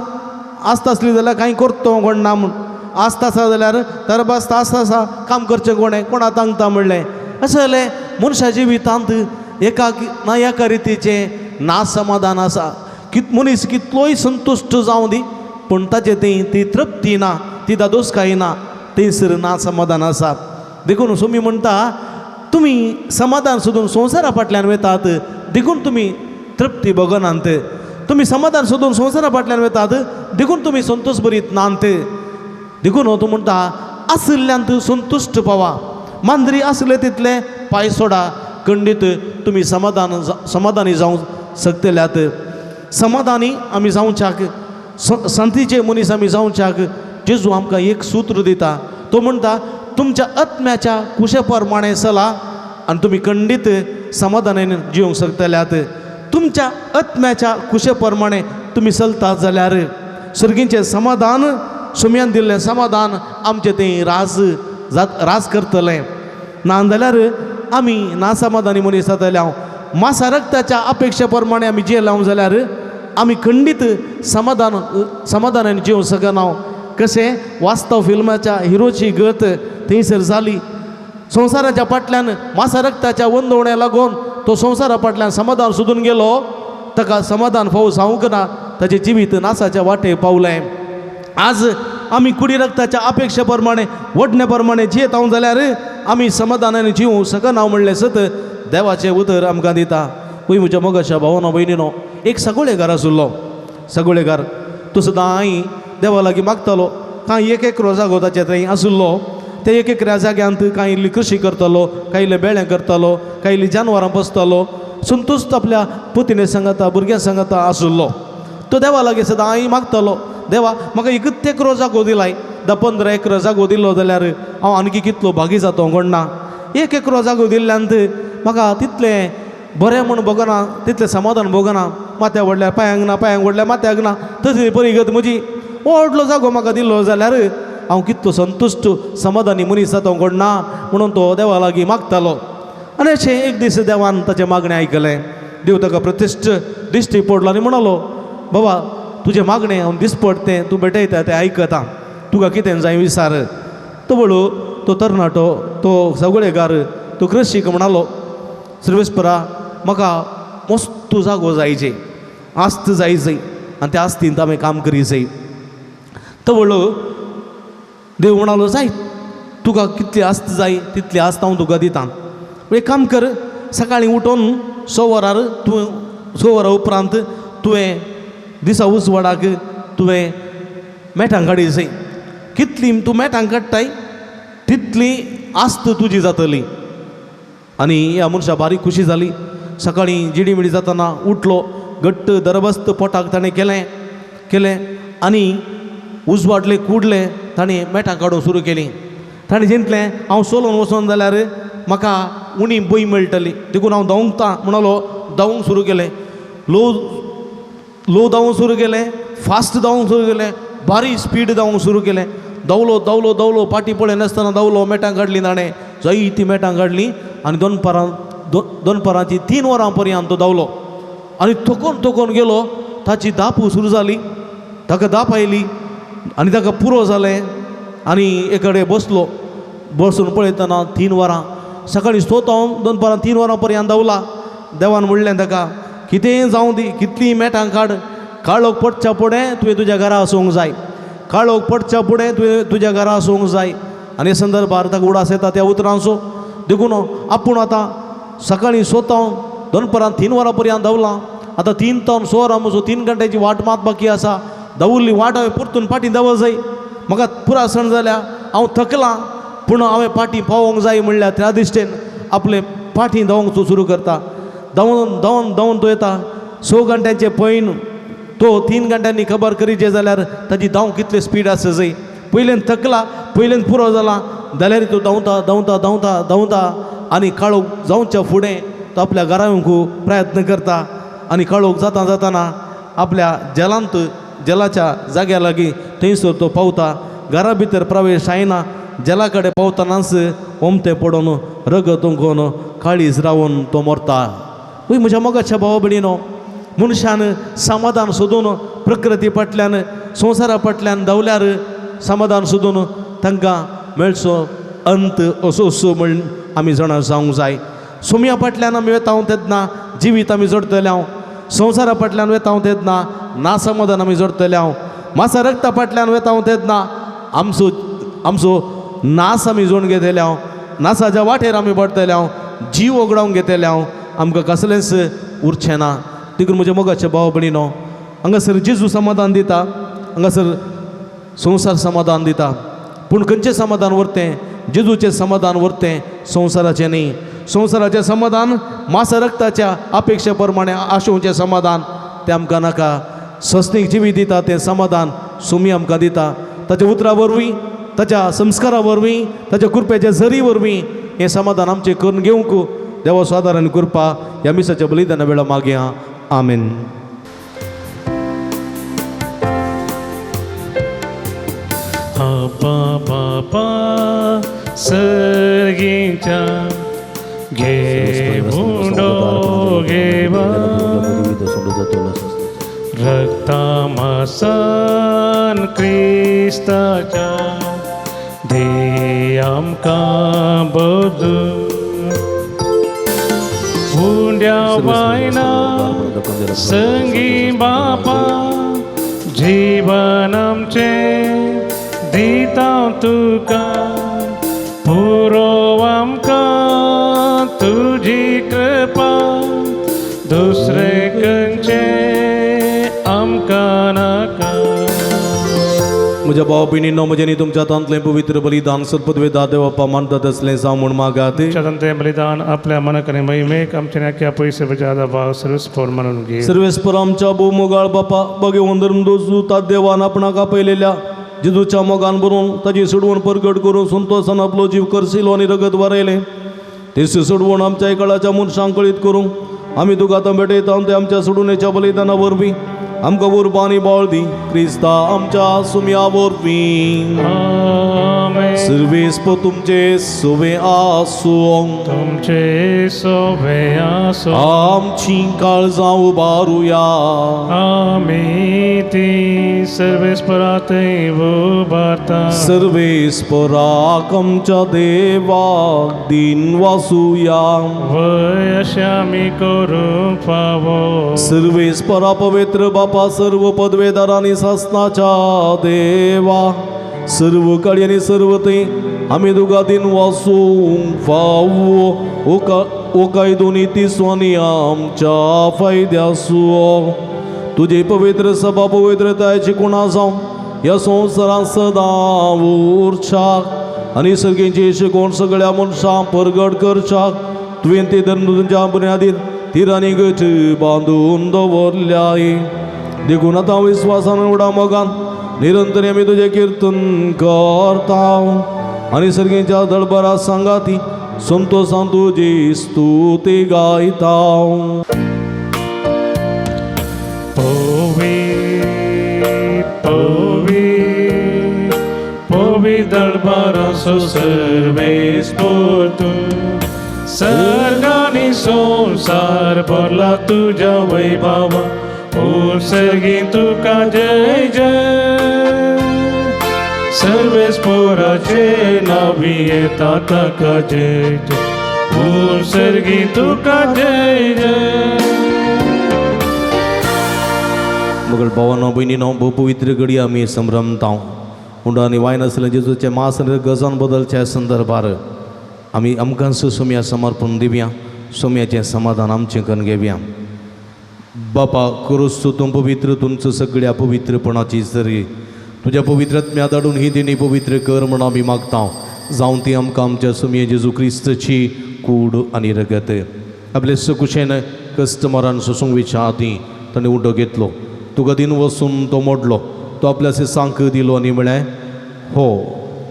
आस्त आसली जाल्यार कांय करतो कोण ना म्हूण, आस्त आसा जाल्यार तर बस आस्त आसा काम करचें कोणें, कोणा तांगता म्हणलें. अशें जालें मनशा जिवितांत एका ना एका रितीचें ना समाधान आसा. मनीस कितलोय संतुश्ट जावं दी पूण ताचें ती ती तृप्ती ना, ती दादोसकाय ना, थंयसर ना समाधान आसा. देखून सोमी म्हणटा तुमी समाधान सोदून संवसारा फाटल्यान वेतात, देखून तुमी तृप्ती भोगनात. तुमी समाधान सोदून संवसारा फाटल्यान वेतात, देखून तुमी संतोश भरीत नात. देखून तूं म्हणटा आशिल्ल्यांत संतुश्ट पावा, मांद्री आसले तितले पांय सोडा, खंडीत तुमी समाधानी जावंक शकतल्यात. समाधानी आमी जावच्याक, शांतीचे मनीस आमी जावच्याक जेजू आमकां एक सूत्र दिता. तो म्हणटा तुमच्या आत्म्याच्या कुशे प्रमाणें चला आनी तुमी खंडीत समाधानान जिवंक शकतल्यात. तुमच्या आत्म्याच्या कुशे प्रमाणें तुमी चलतात जाल्यार सर्गीचें समाधान, सुम्यान दिल्लें समाधान आमचें तें राज करतलें. ना जाल्यार आमी ना समाधानी मनीस जातले. हांव मासा रक्ताच्या अपेक्षे प्रमाणें आमी जियेलांव जाल्यार आमी खंडीत समाधानान जिवंक शकना. कशें वास्तव फिल्माच्या हिरोची गत थंयसर जाली. संवसाराच्या फाटल्यान मासा रक्ताच्या वंदवण्या लागून तो संवसारा फाटल्यान समाधान सोदून गेलो, ताका समाधान फावो जावंक ना, ताचें जिवीत नासाच्या वाटे पावलें. आज आमी कुडी रक्ताच्या अपेक्षे प्रमाणें वडणे प्रमाणें जियेत हांव जाल्यार आमी समाधानान जिवूंक शकना म्हणलें सत देवाचें उतर आमकां दिता. पळय म्हज्या मोगाच्या भावानो भयणीनो, एक सगळेगार आशिल्लो. सगळेगार तो सदांय देवा लागीं मागतालो. कांय एक एक रोजागो ताचे थंय आशिल्लो. ते एक एकऱ्या जाग्यांत कांय इल्ली कृशी करतालो, कांय इल्लें बेळें करतालो, कांय इल्ली जानवरां पोसतालो. संतुश्ट आपल्या पुतिणे सांगाता भुरग्यां सांगाता आशिल्लो. तो देवा लागीं सदांय मागतालो, देवा म्हाका एकूच एकरो जागो दिलाय, 10-15 एकरो जागो दिलो जाल्यार हांव आनीक कितलो भागी जातो कोण ना. एक एकरो जागो दिल्ल्यान म्हाका तितलें बरें म्हूण भोगना, तितलें समाधान भोगना. माथ्या व्हडल्या पांयांक ना, पांयांक व्हडल्या माथ्याक ना, तसली परिगत म्हजी. व्हडलो जागो म्हाका दिलो जाल्यार हांव कितलो संतुश्ट समाधानी मनीस जातो कोण ना म्हणून तो देवा लागीं मागतालो. आनी अशें एक दीस देवान ताचें मागणें आयकलें. देव ताका प्रतिश्ठ दिश्टी पडलो आनी म्हणलो, बाबा तुजें मागणें हांव दिसपडटें तूं भेटयता तें आयकता, तुका कितें जाय विचार. तो वळू तो तरणाटो तो सगळेगार तो कृशीक म्हणालो, सर्वेस्परा म्हाका मस्त जागो जायचे, आस्त जायचे आनी त्या आस्तींत आमी काम करी जाय. तो वळू देव म्हणालो, जाय तुका कितली आस्त जाय तितली आस्त हांव तुका दिता. एक काम कर, सकाळीं उठून 6 वरार तूं 6 वरां उपरांत तुवें दिसा उजवाडाक तुवें मेठां काडी जाय. कितली तूं मेठां काडटाय तितली आस्त तुजी जातली. आनी ह्या मनशा बारीक खुशी जाली. सकाळीं जिडीमिडी जातना उठलो, घट्ट दरबस्त पोटाक ताणें केलें केलें आनी उजवाडले कुडले ताणें मेठां काडूंक सुरू केली. ताणें चिंतलें हांव सोलोन वचोन जाल्यार म्हाका उणी बंय मेळटली, देखून हांव धांवता म्हणालो. धांवंक सुरू केलें, लो लो धांवंक सुरू केलें, फास्ट धांवंक सुरू केलें, बारीक स्पीड धांवंक सुरू केलें. धांवलो धांवलो धांवलो, फाटीं पळयनासतना धांवलो. मेटां काडलीं ताणें, जायतीं मेटां काडलीं आनी दनपारां दनपारांची 3 वरां पर्यंत तो धांवलो आनी थकून थकून गेलो. ताची धाप सुरू जाली, ताका धाप आयली आनी ताका पुरो जालें आनी एक कडेन बसलो. बसून पळयतना 3 वरां, सकाळीं 6 हांव दनपारां 3 वरां पर्यंत धांवला. देवान म्हणलें ताका, कितेंय जावं दी, कितलीं मेटां काड, काळोख पडच्या फुडें तुवें तुज्या घरा आसूंक जाय, काळोख पडच्या फुडें तुवें तुज्या घरा आसूंक जाय. आनी संदर्भार ताका उडास येता त्या उतरांचो. देखून आपूण आतां सकाळीं 6 हांव दनपारां 3 वरां पर्यंत धांवला, आतां 3 तावन 6 वरां म्हजो 3 घंट्याची वाट मात बाकी आसा. धांवल्ली वाट हांवें परतून फाटीं धांवो जाय, म्हाका पुरासण जाल्या, हांव थकलां, पूण हांवें फाटीं पावोंक जाय म्हणल्यार त्या दिश्टेन आपलें फाटीं धांवंक तो सुरू करता. धांवन धांवन धांवन तो येता. 6 घंट्यांचें पैन तो 3 घंट्यांनी खबर करीचे जाल्यार ताजी धांव कितली स्पीड आसा जाय. पयल्यान थकला, पयल्यान पुरो जाला, जाल्यार तो धांवता धांवता धांवता धांवता आनी काळोख जावच्या फुडें तो आपल्या घरा येवंक प्रयत्न करता. आनी काळोख जाता जाताना आपल्या जलांत जलाच्या जाग्या लागीं थंयसर तो पावता. घरा भितर प्रवेश जायना, जला कडेन पावतनाच ओमतें पडून रगत ओंकून काळीज रावन तो मरता. वय म्हज्या मोगाच्या भावा भयणीनो, मनशान समाधान सोदून प्रकृती फाटल्यान संवसारा फाटल्यान धांवल्यार समाधान सोदून तांकां मेळचो अंत असो असो म्हण आमी जाणा जावंक जाय. सोम्या फाटल्यान आमी वेता तेन्ना जिवीत आमी जोडटले हांव, संवसारा फाटल्यान वेता तेन्ना ना समाधान आमी जोडटले हांव, मासा रक्ता फाटल्यान वेता तेन्ना आमचो आमचो नास आमी जोडून घेतले हांव, नासाच्या वाटेर आमी पडटले हांव, जीव ओगडावन घेतले हांव, आमकां कसलेंच उरचें ना. देखून म्हज्या मोगाचे भाव भयणीनो, हांगासर जेजू समाधान दिता, हांगासर संवसार समाधान दिता, पूण खंयचें समाधान व्हरतें? जेजूचें समाधान व्हरतें, संवसाराचें न्ही. संवसाराचें समाधान मासा रक्ताच्या अपेक्षे प्रमाणे आशोवचें समाधान तें आमकां नाका. सस्नीक जिवीत दिता तें समाधान सुमी आमकां दिता. ताच्या उतरां वरवीं, ताच्या संस्कारा वरवीं, ताच्या कृपेच्या झरी वरवीं हें समाधान आमचें करून घेवंक देवा सादारण कृपा ह्या मिसाच्या बलिदाना वेळा मागया. आमेन. आपा बापा सर्गीच्या घेवडो घेवा रक्तामासान क्रिस्ताच्या दे आमकां बदू उंड्या बायना संगी बापा जीवन आमचें दिता तुका पुरो आमकां तुजी कृपा दुसरे खंयचें आमकां नाका. म्हज्या भाव भयणींनो, म्हज्यांनी तुमच्या हातांतलें पवित्र बलिदान सत्पदवेदा देवापा मानतात असलें जावं म्हूण मागात. तुमच्या तंते बलिदान आपल्या मनाक आनी महिमेक आमच्या नाक्या पयशे बजादा भाव सर्वस्पोर म्हणून घे. सर्वेस्पर आमच्या भोवमोगाळ बापा, बगे धर्मदोस देवान आपणाक आपयलेल्या जेजूच्या मोगान भरून ताजी सोडवण परगट करून संतोषान आपलो जीव करसिलो आनी रगत वारयलें. तेच सोडवण आमच्या काळाच्या मनशांक कळीत करूं आमी तुका आतां भेटयता. ते आमच्या सोडूनेच्या बलिदाना वरवीं आमकां उर्बा आनी बळ दी, क्रिस्ता आमच्या सुम्या वरवीं. आमेन. सर्वेस्पर तुमचे सुवे आसूं. तुमचे सोबे आसो. आमची काळजां उबारुया. आमी ती सर्वेस्परात उबारता. सर्वेस्पराक आमच्या देवाक दिन वासुया. वय अशें आमी करूंक फावो. सर्वेस्परा पवित्र बापा, सर्व पदवेदार आनी सासनाच्या देवा, सर्व काळी आनी सर्व थंय आमी तुका दिन वासूंक फावो. ओ कायदो नीती आनी आमच्या फायद्यासू तुजे पवित्र सभा पवित्रतायची कुणा जावं ह्या संवसारांत सदां उरच्याक आनी सर्गींची शिकोवन सगळ्या मनशां परगट करच्याक तुवें ते धर्म तुमच्या बुन्यादीर तिरांनी गट बांदून दवरल्याय. देखून आतां विस्वासान उडा मोगान निरंतर आमी तुजें किर्तन करता आनी सर्गींच्या दळबरा सांगाती संतोषान तुजी स्तुती गायता. पवी पवी पवी दळबाराचो सर्वेस्पोर तूं, सर्गानी संवसार भरला तुज्या वैभवा, सर्गी तुका जय जय. सर्वेस्पोराचे नावी येता ताका जय जय, सर्गी तुका जय जय. मगळ भावानो भयणीनो, भोव पवित्र घडी आमी संभ्रमता. उंडो आनी वायन आसलें जेजूचें मास आनी गजान बदलच्या संदर्भार आमी आमकां सोम्या समर्पण दिवया, सोम्याचें समाधान आमचें करून घेवया. बापा क्रिस्तू, तूं पवित्र, तुमचो सगळ्या पवित्रपणाची सरी तुज्या पवित्रत्म्या धाडून ही देणी पवित्र कर म्हण आमी मागता. जावं ती आमकां आमच्या सुमये जेजू क्रिस्तची कूड आनी रगत. आपले सकुशेन कस्टमरान सोसूंक विच्या आदीं ताणें उडो घेतलो, तुका दिन वसून तो मोडलो, तो आपल्या सांक दिलो आनी म्हळें, हो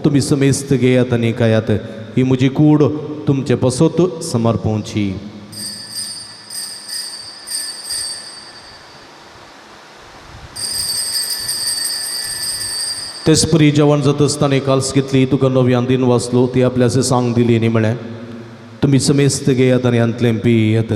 तुमी समेस्त घेयात आनी खायात, ही म्हजी कूड तुमचे पसत समर्पणची. तेचपरी जेवण जाता आसतना काल्स घेतली, तुका नव्यान दिन वाचलो, ती आपल्या सांग दिली आनी म्हळें, तुमी समेस्त घेयात आनी हांतलें पियेत,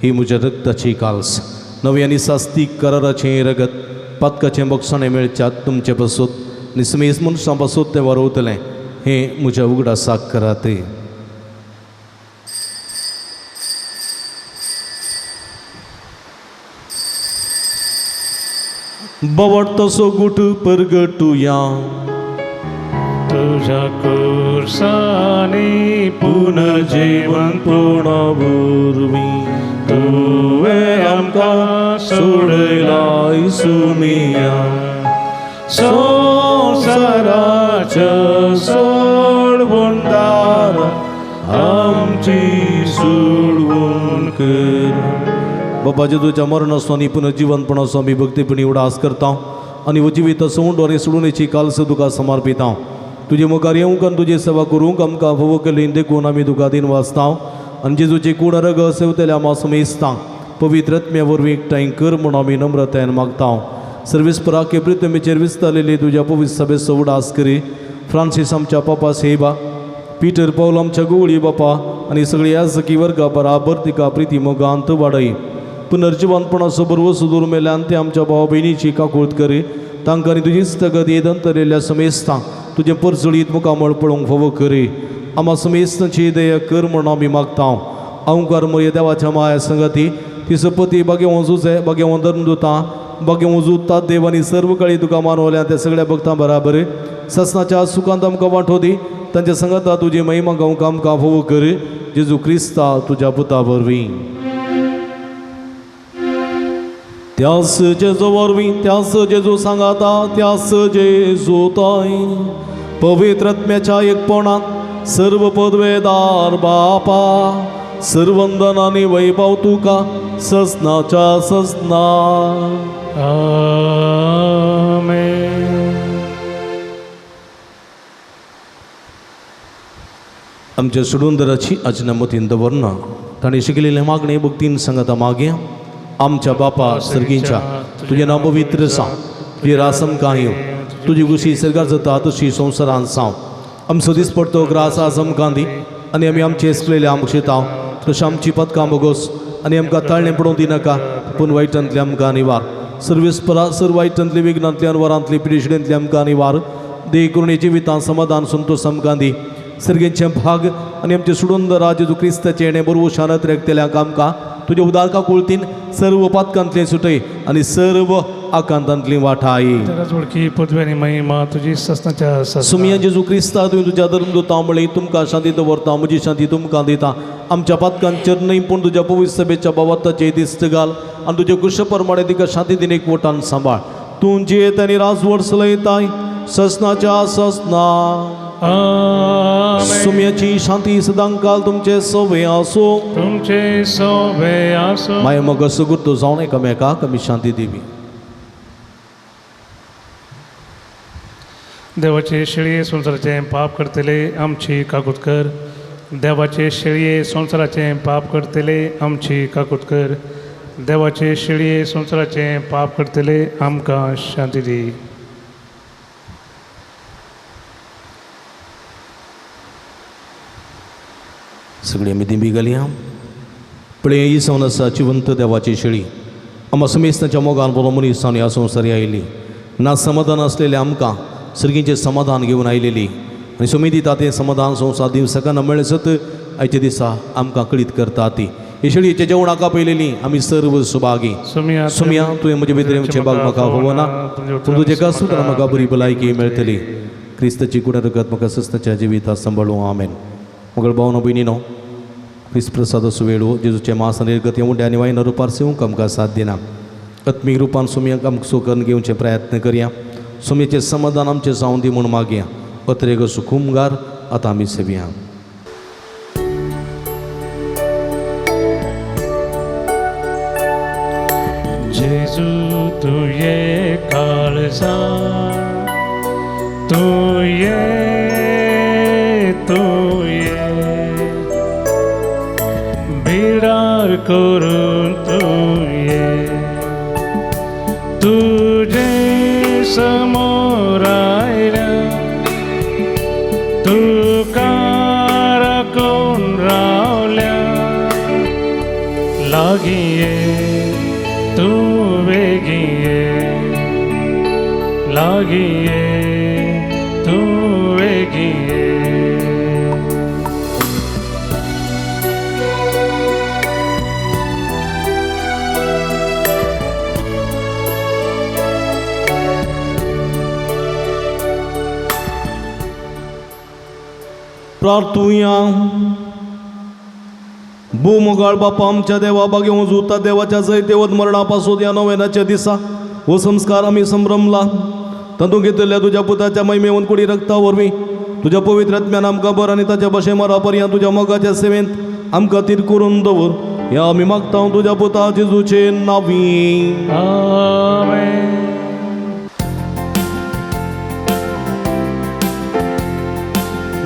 ही म्हज्या रक्ताची काल्स, नवी आनी सास्तीक कराराचें रगत, पातकाचें बक्षाणें मेळच्यात तुमचे पासत आनी समेस्त मनशां पासत तें वारोवतलें, हें म्हज्या उगडासाक करात. बवट तसो गुट परगटुया. तुझ्या कुर्सानी पुनर्जीवन पूर्ण वरवीं तुवें आमकां सोडयला सुमिया. संवसाराच्या सोडवणदारा आमची सोडवण कर. बाबा जेजूच्या मरणाचो आनी पुनर्जीवनपणाचो आमी भक्तीपणी उडास करता आनी जिवीत सवंड आनी सोडूनेची कालस तुका समर्पिता. तुजे मुखार येवंक आनी तुजी सेवा करूंक आमकां फावो केली देखून आमी तुका दिन वाचता आनी जेजूची कूड रग सेवतल्या आमा समेस्तांक पवित्र आत्म्या वरवीं एकठांय कर म्हूण आमी नम्रतायेन मागता. सर्वेस्पराके प्रितमेचेर विस्तारलेली तुज्या पवित्र सभेचो उडास करी. फ्रांसीस आमच्या पापा सेवा, पीटर पावल आमच्या गुवळी बापा आनी सगळी याजकी वर्गा बराबर तिका प्रिती मोगांत वाडय. पुनर्जिवनपणाचो बरवो सुदूर मेल्यान ते आमच्या भाव भयणीची काकूळत करी. तांकां आनी तुजी स्थगत येदंतरेल्या समेस्तांक तुजें परजळीत मुखामळ पळोवंक फावो करी. आमा समेस्तांची दया कर म्हूण आमी मागता. अवंकार मरे देवाच्या माया संगती ती सपती बागेवों जुजे बागेवों धर्मदुतां बागेवों जुता देव आनी सर्व काळी तुका मानवल्या त्या सगळ्या भक्तां बराबर ससनाच्या सुखांत आमकां वांटो दी. तांच्या संगता तुजी महिमा गावंक आमकां फावो कर. जेजू क्रिस्ता तुज्या पुता वरवीं. त्यास जेजू वरवीं त्यास जेजू सांगाता त्यास जेजू ताय पवित्र आत्म्याच्या एकपणांत सर्व पदवेदार बापा सर्वंदन आनी वैभव तुका ससनाच्या ससना. आमेन. आमच्या सोडूनदराची आज्ञा मतीन दवरना ताणें शिकलेले मागणे भक्तीन सांगता मागया. आमच्या बापा सर्गींच्या, तुजें नांव पवित्र जावं, तुजें रास आमकां येवं, तुजी खुशी सर्गार जाता तशी संवसारान जावं. आमचो दिसपडतो ग्रास आज आमकां दी आनी आमी आमचे एसलेले आमकां शिताव तशें आमची पदकां बोगोस आनी आमकां ताळणें पडोवंक दिनाका पूण वायटांतली आमकां निवार. सर्वीस परा सर वायटांतली विघ्नांतली अनवरांतली पिडेशिडेंतली आमकां निवार. दे करुणे जिवितां समाधान संतोष आमकां दी. सर्गेंचे भाग आनी आमचे सुडून जेजू क्रिस्ताचें येणें बरोबर शानत रेखतल्यांक आमकां तुज्या उदारका कुळतीन सर्व पातकांतलें सुटय आनी सर्व आकांतांतली वाठाय. तेराच वळखी पदवी आनी महिमा तुजी ससनाच्या ससना. सुमिया जेजू क्रिस्ता तुवें तुज्या धर्मदूता म्हळें तुमकां शांती दवरता म्हजी शांती तुमकां दिता. आमच्या पातकांचेर न्हय पूण तुज्या पवित्र सभेच्या बाबताचेर दिश्ट घाल आनी तुज्या कुश प्रमाणे तिका शांती दिन एकवटान सांबाळ. तूं जियेत आनी राजवट चलयताय ससनाच्या ससना. आमेन. सुम्याची शांती सदांकाल तुमचे सवे आसो. तुमचे सोबे आसो. माय मग सुगुर्तो जावन एकामेकाक आमी शांती दिवी. देवाचे शेळये संवसाराचें पाप करतले आमची काकूत कर. देवाचे शेळये संवसाराचें पाप करतले आमची काकूत कर. देवाचे शेळये संवसाराचें पाप करतले आमकां शांती दी. सगळी आमी दिंबी घालया. पळय ही जावन आसा जिवंत देवाची शेळी. आमा समेस्ताच्या मोगान बरो मनीस जावन ह्या संवसारी आयली. ना समाधान आसलेलें आमकां सर्गींचें समाधान घेवन आयलेली आनी सुमी दिता तें समाधान संवसार दिवं शकना मेळ्ळें सत आयच्या दिसा आमकां कळीत करता ती. हे शेळयेच्या जेवणाक आपयलेली आमी सर्व सुभागी. सुमिया सुमिया तुवें म्हजे भितर येवचें भाग म्हाका होवना पूण तुजें कासूत्रां म्हाका बरी भलायकी मेळटली. क्रिस्ताची कुडा रगत म्हाका सस्ताच्या जिविता सांबाळूं. आमेन. मगळ भावनो भयणीनो, क्रिस्त प्रसादाचो वेळो जेजूचें मास आनी रगत उंड्या आनी वायना रुपार सेवंक आमकां साथ दिना. आत्मीक रुपान सुमयाक आमकां सो करून घेवचे प्रयत्न करया. सुमयेचें समाधान आमचें जावं दी म्हूण मागया. अत्रेग सुकुमगार आतां आमी सेवया. जेजू तुये काळजा तुये तुये बिडार करून तुये तुझे समोर आयल्या तुका राखून रावल्या लागीं ये तूं वेगीं ये लागीं ये तूं वेगीं ये. प्रार्थुया. भूमगाळ बापा आमच्या देवा बागे जुता देवाच्या जैतेवत मरणापासून ह्या नव्यानाच्या दिसा हो संस्कार आमी संभ्रमला. तातूंत घेतिल्ल्या तुज्या पुताच्या महिमेवन कुडी रक्ता वरवीं तुज्या पवित्र आत्म्यान आमकां बर आनी ताच्या भाशे मरा पर्यंत तुज्या मोगाच्या सेवेंत आमकां तीर करून दवर. ह्या आमी मागता तुज्या पुता जेजूचे नांवी. आमेन.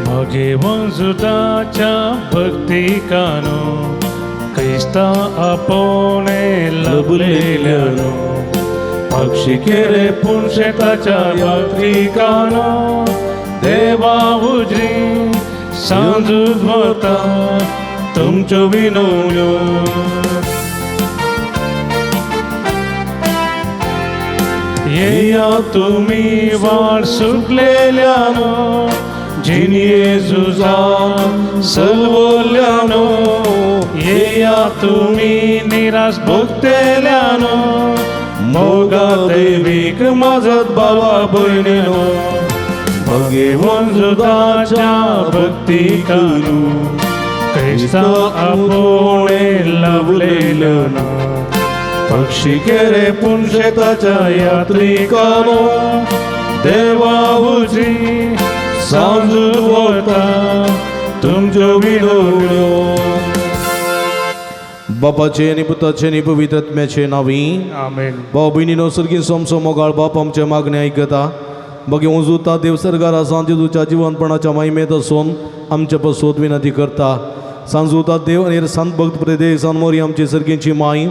भगवंजुताच्या भक्तिकानो क्रिस्ता आपोने लभलेल्यानो पक्षी केरे पुणशेताच्या भक्तिकानो देवा उजरी सांजूच वता तुमच्यो विनवण्यो. येया तुमी वाट सुकलेल्यानो जिनी जेजूजान सलवल्यानो येया तुमी निराश भोगतेल्यानो मोगा देवीक माझत बाबा भयणीनो भगवंजुताच्या भक्ती करू क्रिस्ता आपोणे लवलेल्यानो पक्षी केरे पुनशेताच्या यात्रिकानो देवा हुजी सांजूत वता तुमच्यो विनवण्यो. बापाचे आनी पुताचे आनी पवित्र आत्म्याचे नांवी आमेन. भाव भयणीनो, सर्गी सोमसो मोगाळ बाप आमचे मागणे आयकता. बगे उजुता देव सरकार सांजेजूच्या जिवनपणाच्या महिमेत असून आमचे पसोत विनंती करता. सांजुता देव आनी संत भक्त प्रदेश सानमोरी आमची सर्गींची माई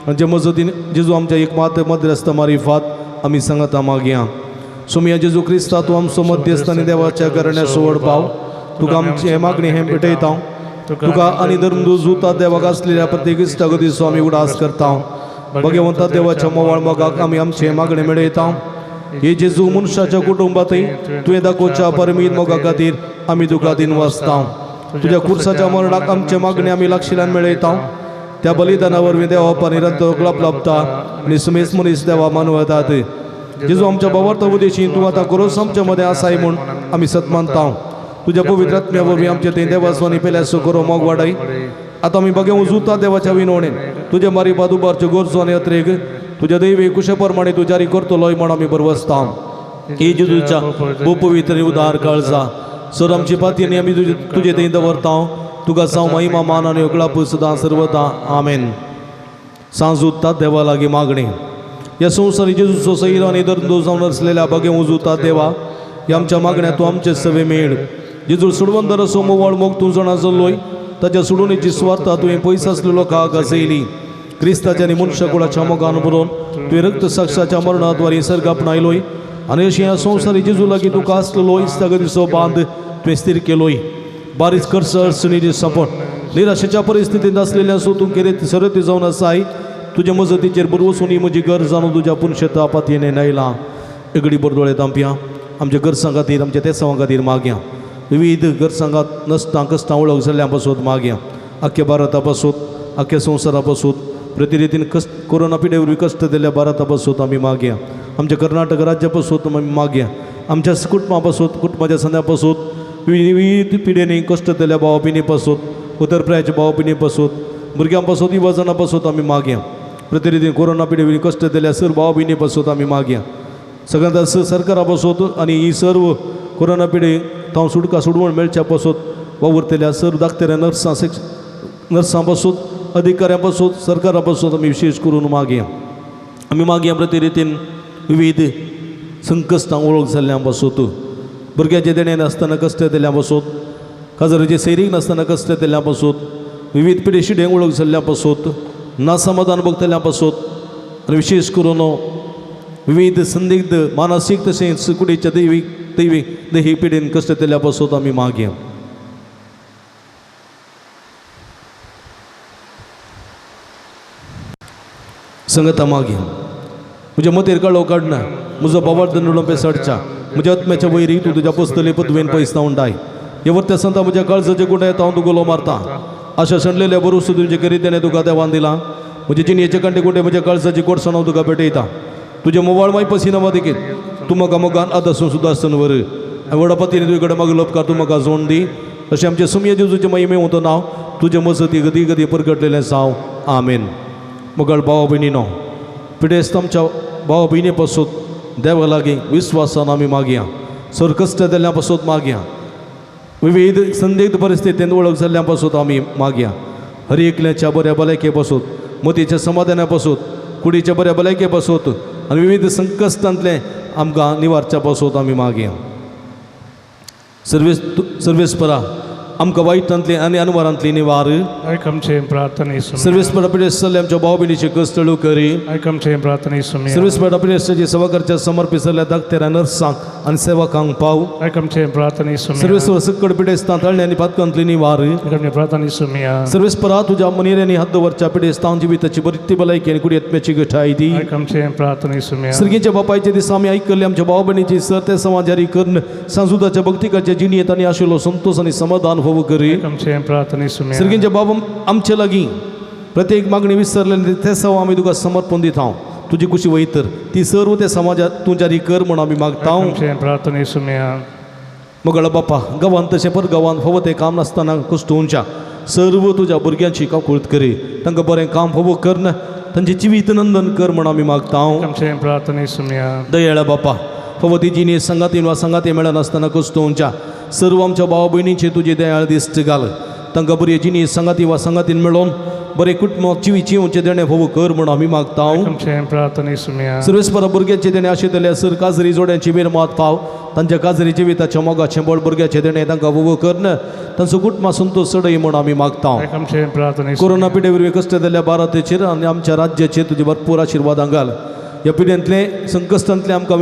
आमचे मजतीन जेजू आमच्या एक मात मध्यस्थ मारिफात आमी सांगता मागया. सोमिया जेजू क्रिस्ता, तूं आमचो मध्यस्थ आनी देवाच्या घराण्या सोवड पाव. तुका आमचे मागणी हें भेटयता. तुका आनी धर्म जुता देवाक आसलेल्या प्रत्येक इश्टागतीचो आमी उडास करता. भगवंता देवाच्या मोवाळ मोगाक आमी आमचे मागणे मेळयता. हे जेजू मनशाच्या कुटुंबातय तुवें दाखोवच्या परमीत मोगा खातीर आमी तुका दिन वाचता. तुज्या कुर्साच्या मरणाक आमचे मागणे आमी लागशिल्ल्यान मेळयता. त्या बलिदाना वरवीं देवा निरंतर ग्लाप लाभता आनी सुमेस मनीस देवा मानवतात. जेजू आमच्या बाबार्थ उदेशी तूं आतां गोरोस आमच्या मदें आसाय म्हूण आमी सत मानता. तुज्या पवित्र आत्म्या वरवीं आमचे थंय देवास्वानी पेल्यासो करो मोग वाडय. आतां आमी बगे उजुता देवाच्या विनवणेन तुज्या मारी बादुबारच्यो गरजो आनी अत्रेक तुज्या दैवी कुशे प्रमाणे तूं जारी करतलोय म्हण आमी बरवसता. हे जेजूच्या भोव पवित्र उदार काळजा सर आमची पाती आनी आमी तुजे थंय दवरता. तुका जावं महिमा मान आनी उगडाप सदां सर्वता. आमेन. सांजुता देवा लागीं मागणी. ह्या संवसारी जेजूचो सैरो आनी दर्दो जावन आसलेल्या बगे उजुता देवा, ह्या आमच्या मागण्या तूं आमचे सवे मेळ. जेजू सुडवंदर असो मोवाळ मोग तूं जाणा जाल्लोय. ताच्या सोडूनेची स्वार्था तुवें पयस आसलेलो लोकांक गाजयली. क्रिस्ताच्या आनी मनशाकुळाच्या मोगान बरोवन तुवें रक्त साक्षाच्या मरणाद्वारे सर्ग आपणायलोय आनी अशें ह्या संवसारी जेजू लागीं तुका आसलेलो इस्तागतीचो बांद तुवें स्थीर केलोय. बारीच खर्च अडचणीची सपट निराशेच्या परिस्थितींत आसलेल्या सो तूं केरे सरती जावन आसाय. तुज्या मजतीचेर बरवसून ही म्हजी गरज जाणून तुज्या पुनशेता पातयेन आयलां. एगडी बरदोळे तांपया आमच्या गरजां खातीर आमच्या तेसांवा खातीर मागया. विविध गरजांगात नसतां कश्टां वळख जाल्ल्या पासत मागया. आख्या भारता पासत, आख्या संवसारा पासत, प्रतिरितीन कश्ट कोरोना पिडे वरवीं कश्ट दिल्ल्या भारता पासत आमी मागया. आमच्या कर्नाटक राज्या पासत आमी मागया. आमच्या कुटुंबा पासत, कुटुंबाच्या संद्या पासत, विविध पिडेनी कश्ट दिल्ल्या भाव भयणी पासत, उतर प्रायाच्या भाव भयणी पासत, भुरग्यां पासत, युवा जाणां पासत आमी मागया. प्रतिरितीन कोरोना पिडे वरवीं कश्ट दिल्ल्या सर भाव भयणी पासत आमी मागया. सगळ्यांत सरकारा पासत आनी ही सर्व कोरोना पिडे तांव सुटका सोडवण मेळच्या पासत वावुरतल्या सर्व धाकटेल्या नर्सां नर्सां पासत, अधिकाऱ्यां पासत, सरकारा पासत आमी विशेश करून मागया. आमी मागया प्रतिरितीन विविध संकश्टां वळख जाल्ल्या पासत, भुरग्याचे देणे नासतना कश्ट दिल्या पासत, काजराचे सैरीक नासतना कश्ट दिल्या पासत, विविध पिडे शिडे वळख जाल्ल्या पासत, नासमाधान भोगतल्या पासत आनी विशेश करून विविध संदिग्ध मानसीक तशेंच कुडीच्या दैवीक दैवीक दैही पिडेन कश्ट दिल्या पासत आमी मागया. संगता मागया. म्हज्या मतेर काळो काडना म्हजो बाबार दंडुलो पेसडच्या म्हज्या आत्म्याच्या वैरी तूं तुज्या पोसतली पदवेन पयस उंडाय. हे वर्त्या संता म्हज्या काळजाचे गुंडे हांव तुगोलो उलो मारता. आशा सणलेल्या बरोसो तुमचे करीत तेणें तुका देवान दिला. म्हजे जिणयेचे कांटे कुंडे म्हज्या काळजाची कोडसाण हांव तुका भेटयता. तुजे मोवाळ माय पसिना देखीत तूं म्हाका मोगान आदासून सुदासन वर आनी व्हडा पतीन तुजे कडेन मागीर उपकार तूं म्हाका जोड दी. अशें आमचें सुमये जेजूचें महिमे वतो नांव तुजे मजती गती गती परगटलेलें साव. आमेन. मोगाळ भाव भयणीनो, पिडेस्त आमच्या भाव भयणी पासून देवा लागीं विस्वासान आमी मागया. सर कश्ट दिल्ल्या पासून मागया. विविध संदिग्ध परिस्थितींत वळख जाल्ल्या पासून आमी मागया. हर एकल्याच्या बऱ्या भलायके पासून, मतीच्या समाधाना पासून, कुडीच्या बऱ्या भलायके पासून आनी विविध संकश्टांतले आमकां निवारच्या पासून आमी मागया. सर्वेस सर्वेस्परा आमकां वायटांतली आनी अनवरांतली निवार. आयक आमचे प्रार्थने सुमिया. सर्वेस्परा पिडेस्त जाल्ल्या आमच्या भाव भयणीचे कश्ट करी. आयक आमचे प्रार्थने सुमिया. सर्वेस्परा पिडेस्ताची सेवा करच्या समर्पित जाल्ल्या धाकटेऱ्या नर्सांक आनी सेवकांक पाव. आयक आमचे प्रार्थने सुमिया. सर्वेस्पर सक्कड पिडेस्तां तळणे आनी पातकांतली निवार. आयक आमचे प्रार्थने सुमिया. सर्वेस्परा तुज्या मनेऱ्यांनी हात दवरच्या पिडेस्तां जिविताची बरी भलायकी आनी कुडी आत्म्याची गठाय दी. आयक आमचे प्रार्थने सुमिया. सर्गीच्या बापायचे दिसा आमी आयकल्ले आमच्या भाव भयणीची सर ते समाज जारी करून सांजुदाच्या भक्तिकाच्या जिणयेत आनी आशिल्लो संतोष आनी समाधान होवो करी. आयक आमचे प्रार्थने सुमिया. सर्गींच्या बाबा आमचे लागीं प्रत्येक मागणी विसरलेली ते सव आमी तुका समर्पण दिता. तुजी कुशी वयतर ती सर्व त्या समाजात तूं जारी कर म्हूण आमी मागता. आमचे प्रार्थने सुमिया. मगळ बापा गांवांत तशें पर गांवांत फावो तें काम नासतना कश्टोवच्या सर्व तुज्या भुरग्यांची काकुळत करी. तांकां बरें काम फावो करन तांचे जिवीत नंदन कर म्हूण आमी मागता. आमचे प्रार्थने सुमया. दयाळा बापा, फावो ती जिणे संगातीन वा संगाती मेळनासतना कस्तोवच्या सर्व आमच्या भाव भयणीचे तुजे दयाळ दिश्ट घाल. तांकां बरी जिणे संगाती वा संगातीन मेळोवन बरें कुटुंब जिवी जिवचे देणें फावो कर म्हूण आमी मागता. आमचे प्रार्थने सुमया. सर्वेस्परा भुरग्याचे देणें आशिल्ल्या सर काजरी जोड्यांची मिरमात फाव तांच्या काजरी जिविताच्या मोगाचें बळ भुरग्याचें देणें तांकां फावो करन तांचो कुटुंबा संतोश चडय म्हूण आमी मागता. आमचे प्रार्थने. कोरोना पिडे वरवीं कश्ट जाल्ल्या भारताचेर आनी आमच्या राज्याचेर तुजी भरपूर आशिर्वादां घाल. ह्या पिड्यांतले संकश्टांतले आमकां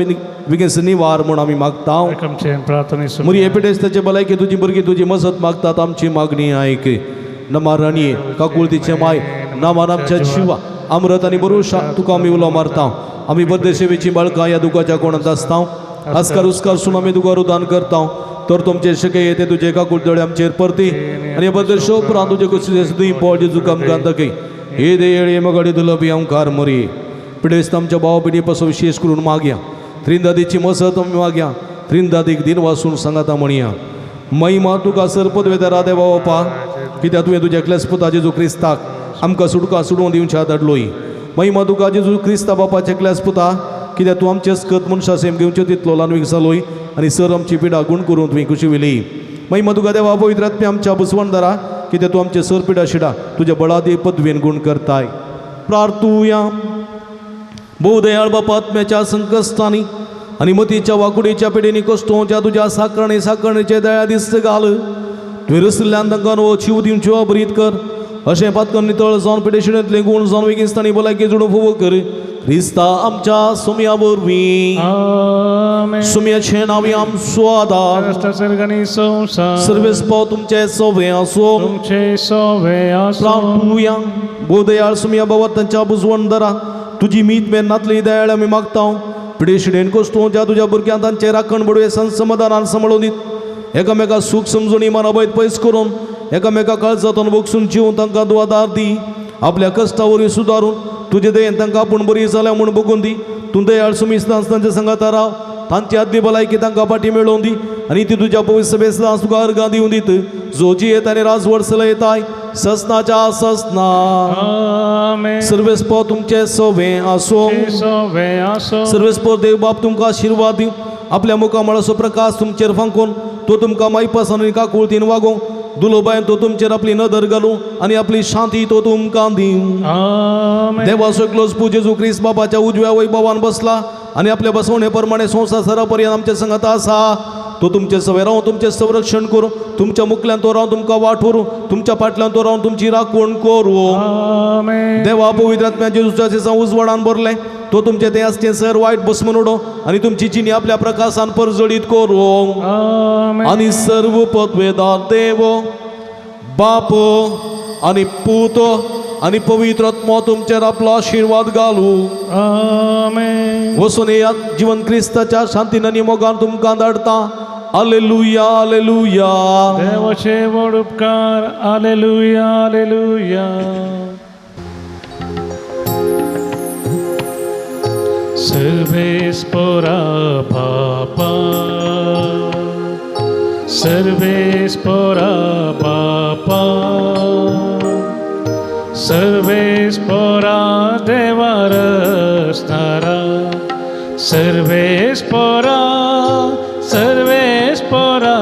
विगेस निवार म्हूण आमी मागता. आमचे प्रार्थने. मुरी हे पिडेस ताचे भलायकी तुजी भुरगीं तुजी मजत मागतात. आमची मागणी आयक. नमा राणये काकुळतीचे माय, नामान आमच्या शिवा अमृत आनी बरोशा तुका आमी उलो मारता. आमी बरदेशेवेची बाळकां ह्या दुखाच्या कोणांत आसता. आस्कार उस्कार सून आमी तुका रुदान करता. तर तुमचे शके येते तुजे काकुळ दोळे आमचेर परती आनी हे बरदेशो उपरांत तुजे कुशी पोळ जेजू कामकान दाखय. हे देयळे मगाडी दुलबी आमकार मोरी पिडेस्त आमच्या भाव भयणी पासून विशेश करून मागया. त्रिंदादीची मसत आमी मागया. त्रिंदादीक दिन वासून सांगाता म्हणया. महिमा तुका सर पदवेदारा देवा बापा, कित्याक तुवें तुज्या एकल्याच पुता जेजू क्रिस्ताक आमकां सुटका सुडोवन दिवच्या धाडलोय. महिमा तुका जेजू क्रिस्ता बापाच्या एकल्याच पुता, कित्याक तूं आमचे स्कत मनशा सेम घेवचे तितलो ल्हानवीक जालोय आनी सर आमची पिडा गुण करून तुवें खुशी विली. महिमा तुका देवा पवित्र आत्म्या आमच्या बुसवणदारा, कित्याक तूं आमचे सर पिडा शिडा तुज्या बळादी पदवेन गुण करताय. प्रार्थुया. भोवदयाळ बापा, आत्म्याच्या संकश्टांनी आनी मतीच्या वाकुडीच्या पिडेनी कश्टोवच्या तुज्या साकरणे साकरणेचे दया दिस्त घाल. तुवें रसिल्ल्यान तांकां नवो जीव दिवच्यो अबरीत कर. अशें पातकन नितळ जावन पिडेशिणेंतले गूण जावन वेगीस्तांनी भलायकी जोडून फुवो कर. क्रिस्ता आमच्या सुमया वरवीं. सुमयाचें नांव आमचो आदार. सर्वेस्पो तुमचे सोवे आसो. प्रार्थुया. भोवदयाळ सुमया बाबा, तांच्या बुजवणदारा तुजी मीत मेन नातली दयाळ आमी मागता. पिडेशिडेन कश्टोवच्या तुज्या भुरग्यांक तांचे राखण बडवे समाधानान सांबाळून दीत. एकामेका सूख समजून मनाभयत पयस करून एकामेका काळजांतून बगसून जिवन तांकां दुवादार दी. आपल्या कश्टा वरवीं सुदारून तुजे दयेन तांकां आपूण बरी जाल्या म्हूण बगून दी. तूं दयाळ सुमिस्तान तांच्या सांगाता राव. तांची आदली भलायकी तांकां फाटी मेळोवन दी आनी ती तुज्या पवित्र सभेंत तुका अर्गां दिवन दीत. जो जियेत आनी राजवड चलयताय ससनाच्या ससना. सर्वेस्पो तुमचे सवे आसो. सर्वेस्पो देव बाप तुमकां आशिर्वाद दिवं. आपल्या मुखामळाचो प्रकाश तुमचेर फांकून तो तुमकां मायपासान आनी काकुळतीन वागोवं. दुलोबायन तो तुमचेर आपली नदर घालूं आनी आपली शांती तो तुमकां दिवं. देवाचो एकलोच पूत जेजू क्रिस्त बापाच्या उजव्या वैभवान बसला आनी आपल्या बसवणे प्रमाणे संवसार सरापर्यंत आमच्या संगात आसा. तो तुमचे सवे रावून तुमचें संरक्षण करूं. तुमच्या मुखल्यान तो रावन तुमकां वाट व्हरूं. तुमच्या फाटल्यान तो रावन तुमची राखवण करूं. देवा पवित्र आत्म्या जेजूच्या दिसा उजवाडान भरलें तो तुमचे ते आसचें सर वायट बसमून उडो आनी तुमची जिणी आपल्या प्रकाशान परजळीत करूं. आनी सर्व पदवेदार देव बाप आनी पूत आनी पवित्र आत्मो तुमचेर आपलो आशिर्वाद घालूं. वचून येयात जिवन क्रिस्ताच्या शांतीन आनी मोगान तुमकां धाडटा. आलेलुया आलेलुया. देवाचे व्हड उपकार. आलेलुया आलेलुया. सर्वेस्पोरा बापा, सर्वेस्पोरा बापा, सर्वेस्पोरा देवा रसणारा, सर्वेस्पोरा सर्वेस्पोरा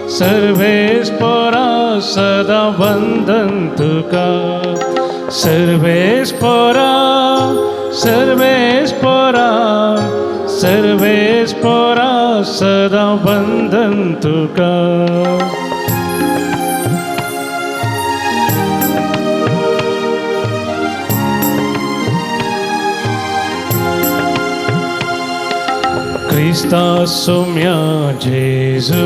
सर्वेस्पोरा सदा वंदन तुका. सर्वेस्पोरा सर्वेस्पोरा सर्वेस्पोरा सदा वंदन तुका. क्रिस्ता सुम्या जेजू,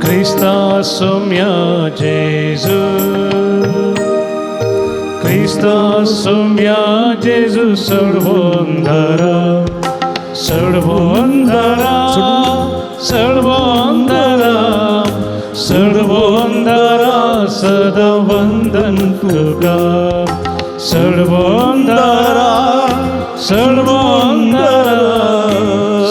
क्रिस्ता सुम्या जेजू, क्रिस्ता सुम्या जेजू सडवंदरा सडवंदरा सडवंदरा सडवंदरा सदा वंदन तुका. सडवंदरा सडवंदरा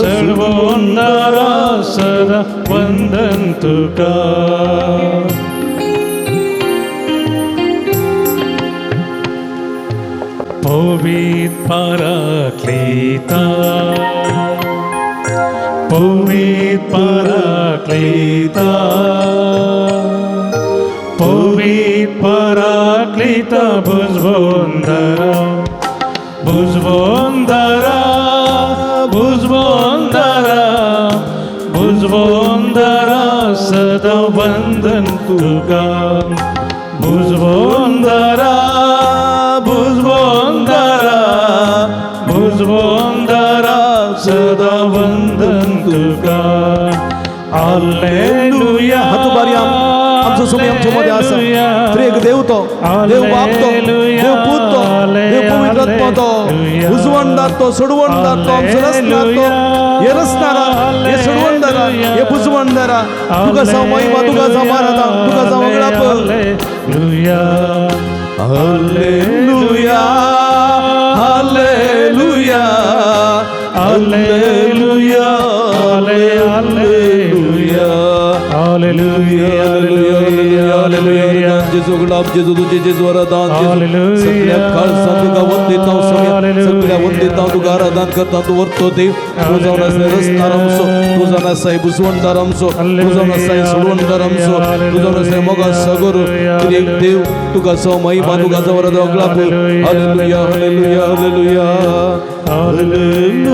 सडवंदरा सदा वंदन तुका. पवित्र पराक्लीता, पवित्र पराक्लीता, पवित्र पराक्लीता भुजबोंदरा, भुजबोंदरा, भुजबोंदरा, भुजबोंदरा सदा वंदन तुका, भुजबोंदरा, भुजबोंदरा, भुजबोंदरा सदा वंदन तुका. हालेलुया. हात उबारया. आमचो स्वामी आमच्या मध्ये आसा. त्रिएक देव तो, देव बाप तो, देव पूत तो, देव पवित्र आत्मा तो, उजवणदार तो, सोडवणदार तो, आमचो रचणार तो, हे रचणारा, हे सोडवणदारा, हे बुजवणदारा, तुका जावं महिमा, तुका जावं आराधना, तुका जावं वगळाप. Hallelujah. Hallelujah, hallelujah, hallelujah, hallelujah, hallelujah. Hallelujah, hallelujah. जेजू गुलाब, जेजू तुझे, जेजू आराधन, जेजू सगळ्या काळजान तुका वंदिता स्वामी, सगळ्या वंदिता तुका आराधन करता. तूं वर्तो देव, तूं जावन आसा रचणार आमचो, तूं जावन आसा बुजवणदार आमचो, तूं जावन आसा सोडवणदार आमचो, तूं जावन आसा मोगा सागर एक देव. तुका जावं महिमा, तुका जावं आराधन गुलाब. Hallelujah, hallelujah, hallelujah, hallelujah,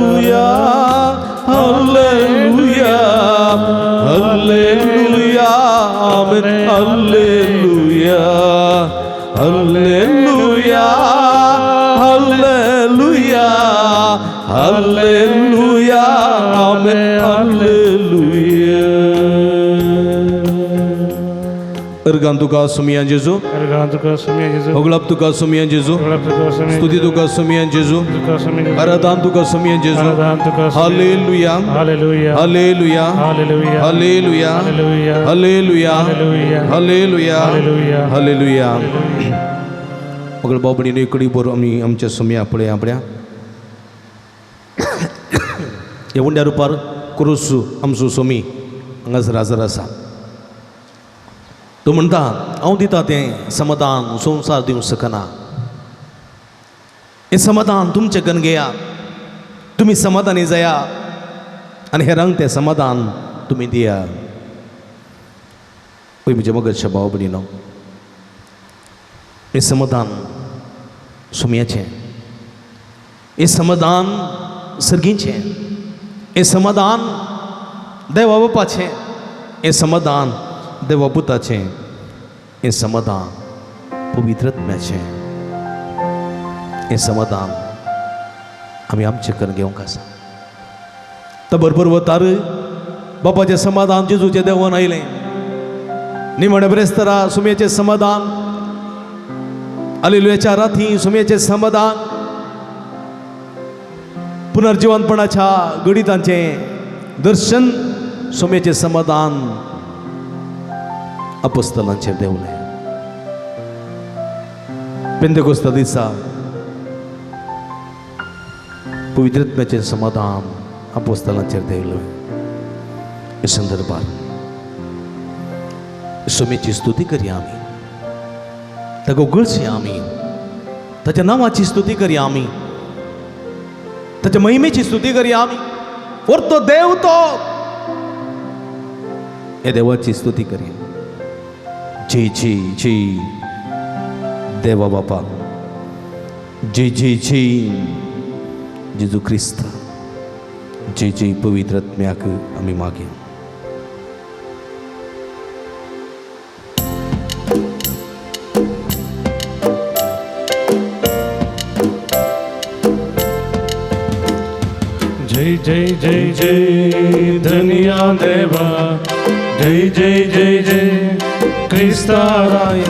hallelujah, hallelujah, आमेन. Hallelujah, hallelujah, hallelujah, hallelujah, आमेन. हालेलुया. अर्गान तुका सुमिया जेजू, अर्गान तुका सुमिया जेजू, होगळाप तुका सुमिया जेजू, होगळाप तुका सुमिया, स्तुती तुका सुमिया जेजू, तुका सुमिया, आराधन तुका सुमिया जेजू, आराधन तुका. Hallelujah, hallelujah, hallelujah, hallelujah, hallelujah, hallelujah, hallelujah, hallelujah, hallelujah, hallelujah. Hallelujah. मगळ बाबडीने इकडे बरो आमी आमच्या सुमया पळय आपल्या ह्या उंड्या रुपार क्रूस आमचो सोमी हांगासर हाजर आसा. तो म्हणटा, हांव दिता तें समाधान संवसार दिवंक शकना. हें समाधान तुमचें कन्न घेया, तुमी समाधानी जाया आनी हेरांक तें समाधान तुमी दिया. पळय म्हज्या मगजच्या भाव भयणीनो, हें समाधान सुमयाचें, हें समाधान सर्गीचें, हें समाधान देवा बापाचें, हें समाधान देवा पुताचें, हें समाधान पवित्र आत्म्याचें. हें समाधान आमी आमचें करून घेवंक आसा. तो बरोबर वतार बापाचें समाधान जेजूचें देवान आयलें. निमणे ब्रेस्तरा सुमयाचें समाधान, हालेलुयाच्या राती सुमयाचें समाधान, पुनर्जिवनपणाच्या गणितांचें दर्शन सुमयाचें समाधान अपोस्तलांचेर देंवलें. पेंतेकोस्ता दिसा पवित्र आत्म्याचें समाधान अपोस्तलांचेर देंवलें. हे संदर्भार सुमेची स्तुती करया आमी, ताका उगळशी आमी, ताच्या नांवाची स्तुती करया आमी, ताच्या महिमेची स्तुती करया आमी. वर्तो देव तो, हे देवाची स्तुती करया. जय जय जय देवा बापा, जय जय जय जेजू क्रिस्त, जय जय पवित्र आत्म्याक आमी मागया. जय जय जय जय धनिया देवा, जय जय जय जय क्रिस्ताराय,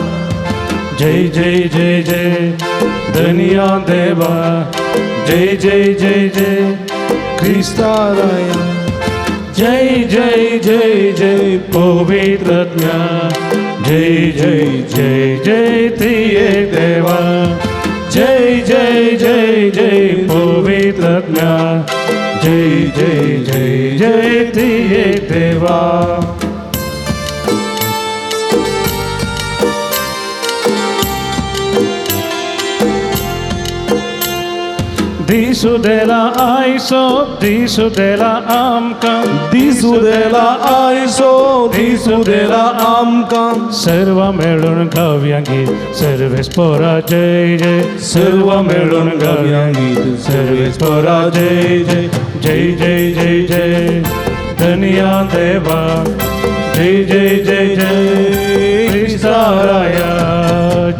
जय जय जय जय धनिया देवा, जय जय जय जय क्रिस्ताराय, जय जय जय जय पवित्र आत्म्या, जय जय जय जय त्रिएक देवा, जय जय जय जय पवित्र आत्म्या, जय जय जय जय त्रिएक देवा. दिसू देला आयसो दिसू देला आमकां दिसू देला आयसो दिसू देला आमकां सर्व मेळून गावया गीत सर्वेस्पोरा जय जय सर्व मेळून गावया गीत सर्वेस्पोरा जय जय जय जय जय जय धन्या देवा जय जय जय जय क्रिस्ताराया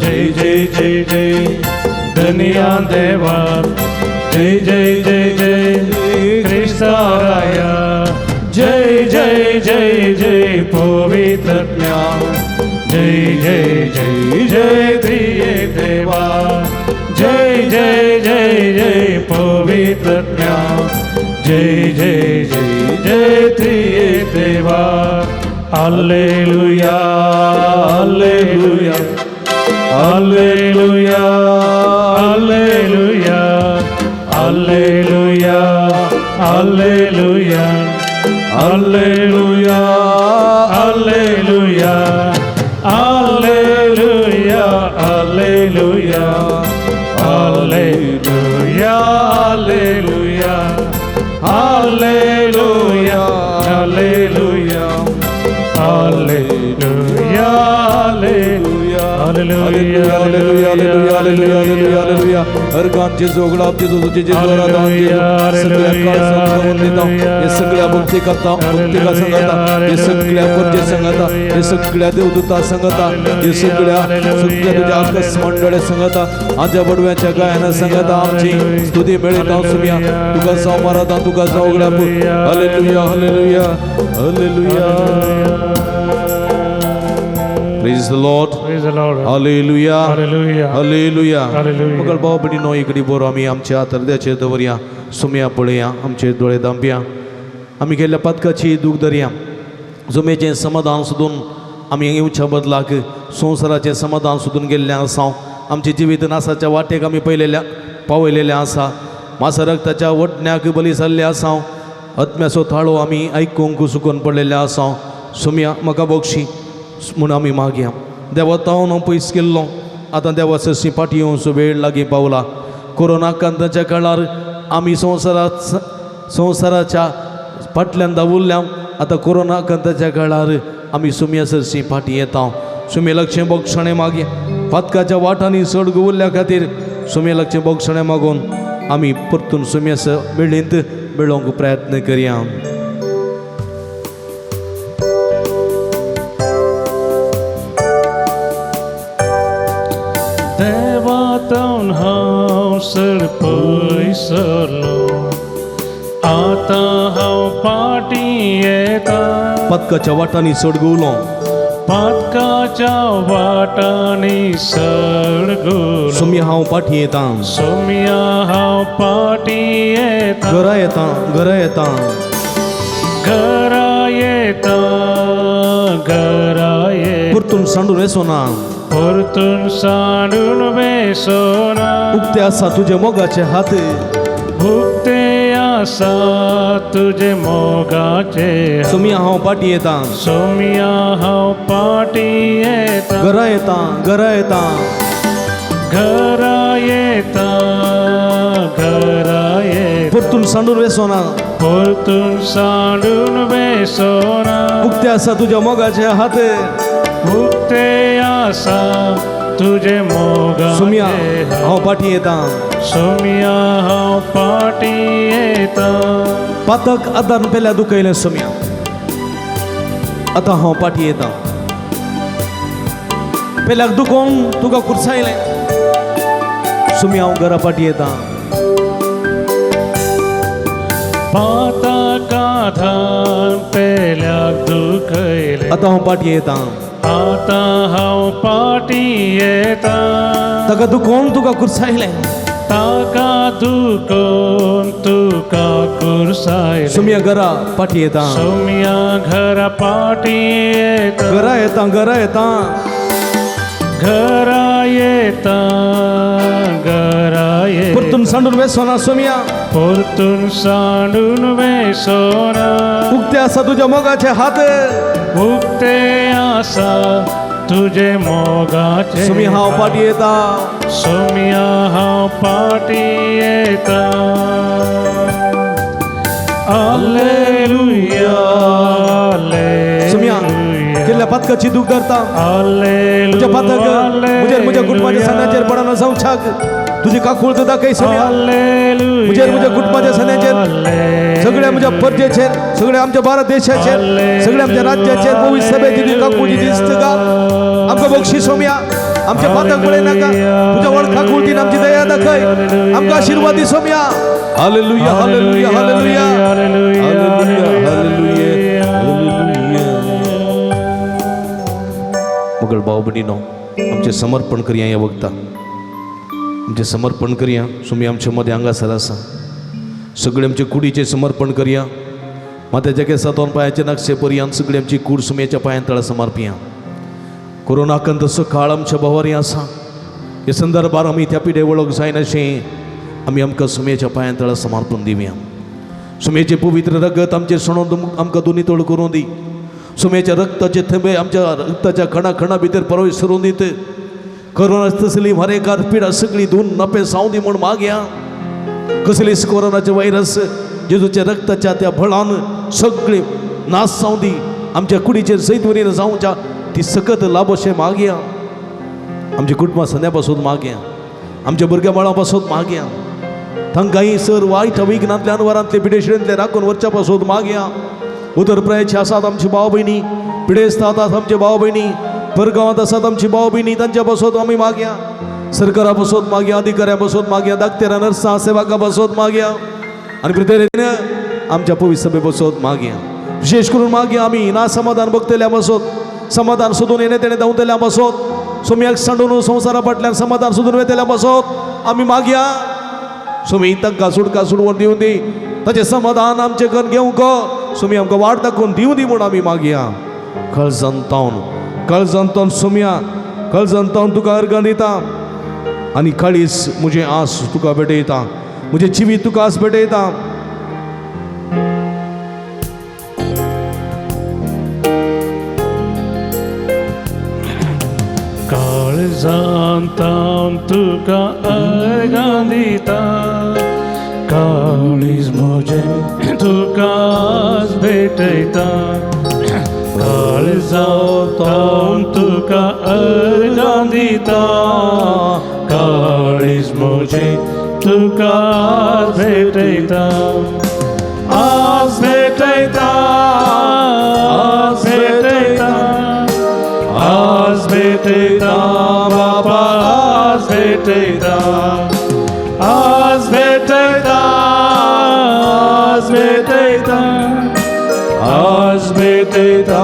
जय जय जय जय धन्या देवा जय जय जय जय क्रिस्ताराया जय जय जय जय पवित्रज्ञा जय जय जय जय त्रिये देवा जय जय जय जय पवित्रज्ञा जय जय जय जय त्रिये देवा alleluia alleluia alleluia alleluia alleluia alleluia alleluia alleluia alleluia alleluia alleluia alleluia alleluia alleluia alleluia alleluia hallelujah hallelujah hallelujah hallelujah hallelujah hallelujah organ जेजू उगडाप जेजू तुझे जेजू आराधन जेजू सगळ्या काळजात वंदिता हे सगळ्या भक्ती करता भक्तिका सांगता हे सगळ्या परजे सांगता हे सगळ्या देवदूता सांगता हे सगळ्या सगळ्या तुझ्या आकाश मंडळे सांगता आमच्या बडव्याच्या गायना सांगता आमची स्तुती मिळता सुमिया तुका जाव माराता तुका जाव उगडाप hallelujah hallelujah hallelujah. Praise the Lord. Praise the Lord. Hallelujah. Hallelujah. Hallelujah. Hallelujah. मगळ भाव भयणीनो इकडे बरो आमी आमच्या तरद्याचेर दवरया सुमया पळया आमचे दोळे दांपया आमी केल्ल्या पातकाची दूख धरया जुमेचें समाधान सोदून आमी येवच्या बदलाक संवसाराचें समाधान सोदून गेल्लें आसा आमचें जिवीत नासाच्या वाटेक आमी पयलेल्या पावयलेलें आसा मासा रक्ताच्या वटण्याक बली जाल्लें आसा आत्म्याचो थाळो आमी आयकूंक सुकून पडलेले आसा सुमया म्हाका बक्षी म्हूण आमी मागया देवा तावन हांव पयस गेल्लो आतां देवा सरशी फाटीं येवचो वेळ लागीं पावला कोरोना कांताच्या काळार आमी संवसाराच्या फाटल्यान धांवुल्ल्या आतां कोरोना कांताच्या काळार आमी सुमया सरशी फाटीं येता सुमे लक्ष बक्षणें मागया पातकाच्या वाटांनी चड गुवुल्ल्या खातीर सुमे लक्ष बक्षणें मागून आमी परतून सुम्यास मेळींत मेळोवंक प्रयत्न करया. देवातावन हांव सड पयसरलो आतां हांव पाटी येता पातकाच्या वाटांनी चड गुवलो पातकाच्या वाटांनी सडगुलो सुम्या हांव पाटी येता सोम्या हांव पाटी येता घरा येता घरा येता घरा येता घरा येता परतून सांडून वेसोना परतून सांडून वेसोना उक्ते आसा तुजे मोगाचे हात उक्ते आसा तुजे मोगाचे सुम्या हांव पाटी येता सोम्या हांव पाटी येता घरा येता घरा येता घरा येता घरा येता परतून सांडून वेसोना परतून सांडून वेसोना उक्ते आसा तुज्या मोगाचे हात उक्ते आसा तुजे सुम्या मोगाचे हांव पाटी येता सोम्या हांव पाटी येता पातक आदार पेल्या दुखयलें सुम्या आतां हांव पाटी येता पेल्याक दुखोवन तुका कुर्सायलें सुम्या हांव घरा पाटी येता पातकाधान पेल्याक दुखयलें आतां हांव पाटी येता आतां हांव पाटी येता ताका दुखोवन तुका कुर्सायलें ताका दुखोवन तुका कुर्सायलें सुम्या घरा पाटी येता सोम्या घरा पाटी येता घरा येता घरा येता घरा येता घरा येता परतून सांडून वेसोना सुम्या परतून सांडून वेसोना उक्ते आसा तुज्या मोगाचे हात उक्ते आसा तुजे मोगाचे सुमी हांव पाटी येता. सोम्या हांव पाटी येता. आलेलुया. सुमिया केल्ल्या पातकाची दूख धरता. तुझ्या पातक म्हजेर म्हज्या कुटुंबाच्या सन्याचेर पडना जावच्याक तुजी काकूळ दाखय सोम्या. म्हजेर म्हज्या कुटुंबाच्या सन्याचेर, सगळ्या म्हज्या परजेचेर, सगळ्या आमच्या भारत देशाचेर, सगळ्या आमच्या राज्याचेर पवित्र सभेची तुजी काकूळची दिसता का आमकां बक्षी सोम्या. आमच्या पातक पळय नाका, तुझ्या व्हड काकुळटीन आमची दया दाखय, आमकां आशिर्वाद दी Saumya. Hallelujah hallelujah hallelujah hallelujah hallelujah hallelujah. मगळ भाव भयणीनो, आमचें समर्पण करया ह्या वखदा, आमचें समर्पण करया. सुमी आमचे मदें हांगासर आसा. सगळे आमचे कुडीचें समर्पण करया. मात्याच्या केसातोन पांयाचे नक्षे पर्यंत सगळी आमची कूड सुमयेच्या पांयां तळा समर्पया. कोरोनाकन तसो काळ आमच्या भोंवारी आसा. हे संदर्भार आमी त्या पिडे वळख जायनाशें आमी आमकां सुमयेच्या पांयां तळा समर्पण दिवया. सुमयेचें पवित्र रगत आमचेर सणोवन आमकां दोनी तोड करूं दी. सुमयेच्या रक्ताचे थेंबे आमच्या रक्ताच्या खणा खणा भितर प्रवेश करूं दीत. कोरोना तसली मारेकार पिडा सगळी धुवन नपे जावं दी म्हूण मागया. कसलीच कोरोनाचे व्हायरस जेजूच्या रक्ताच्या त्या बळान सगळे नाश जावं दी. आमच्या कुडीचेर सयत वरीन जावच्या ती सकत लाभ अशें मागया. आमच्या कुटुंबा संद्या पासून मागया, आमच्या भुरग्या बाळां पासून मागया. तांकांय सर वायट विघ्नांतल्यान वरांतले पिडेशेंतले राखून वरच्या पासून मागया. उदर प्रायचे आसात आमची भाव भयणी, पिडेस्त आसात आमचे भाव भयणी, परगांवांत आसात आमची भाव भयणी, तांच्या पासून आमी मागया. सरकारा पासून मागया, अधिकाऱ्यां पासून मागया, दाक्तेरां नर्सां सेवकां पासून मागया आनी प्रितेरेन आमच्या पवित्र सभे पासून मागया. विशेष करून मागया आमी ना समाधान बघतल्या पासून, समाधान सोदून येणे तेणे धांवतल्या पासून, सोम्याक सांडून संवसारा फाटल्यान समाधान सोदून वेतल्या पासून आमी मागया. सुमी तांकां सुटका सुडवण दिवं दी, ताचें समाधान आमचें करून घेवंक सुमी आमकां वाट दाखोवन दिवं दी म्हूण आमी मागया. कळजंतावन कळजंतावन सुमया, कळजंतावन तुका अर्गां दिता आनी काळीज म्हजें आस तुका भेटयता, म्हजें जिवीत तुका आस भेटयता. काळजांतावन तुका अर्गां दिता, काळीज म्हजें तुका आस भेटयता. काळजांतावन तुका अर्गां दिता, काळीज म्हजें तुका आस भेटयता. आस भेटयता, आस भेटयता, आस भेटयता बाबा, आस भेटयता, आस भेटयता, आस भेटयता, आस भेटयता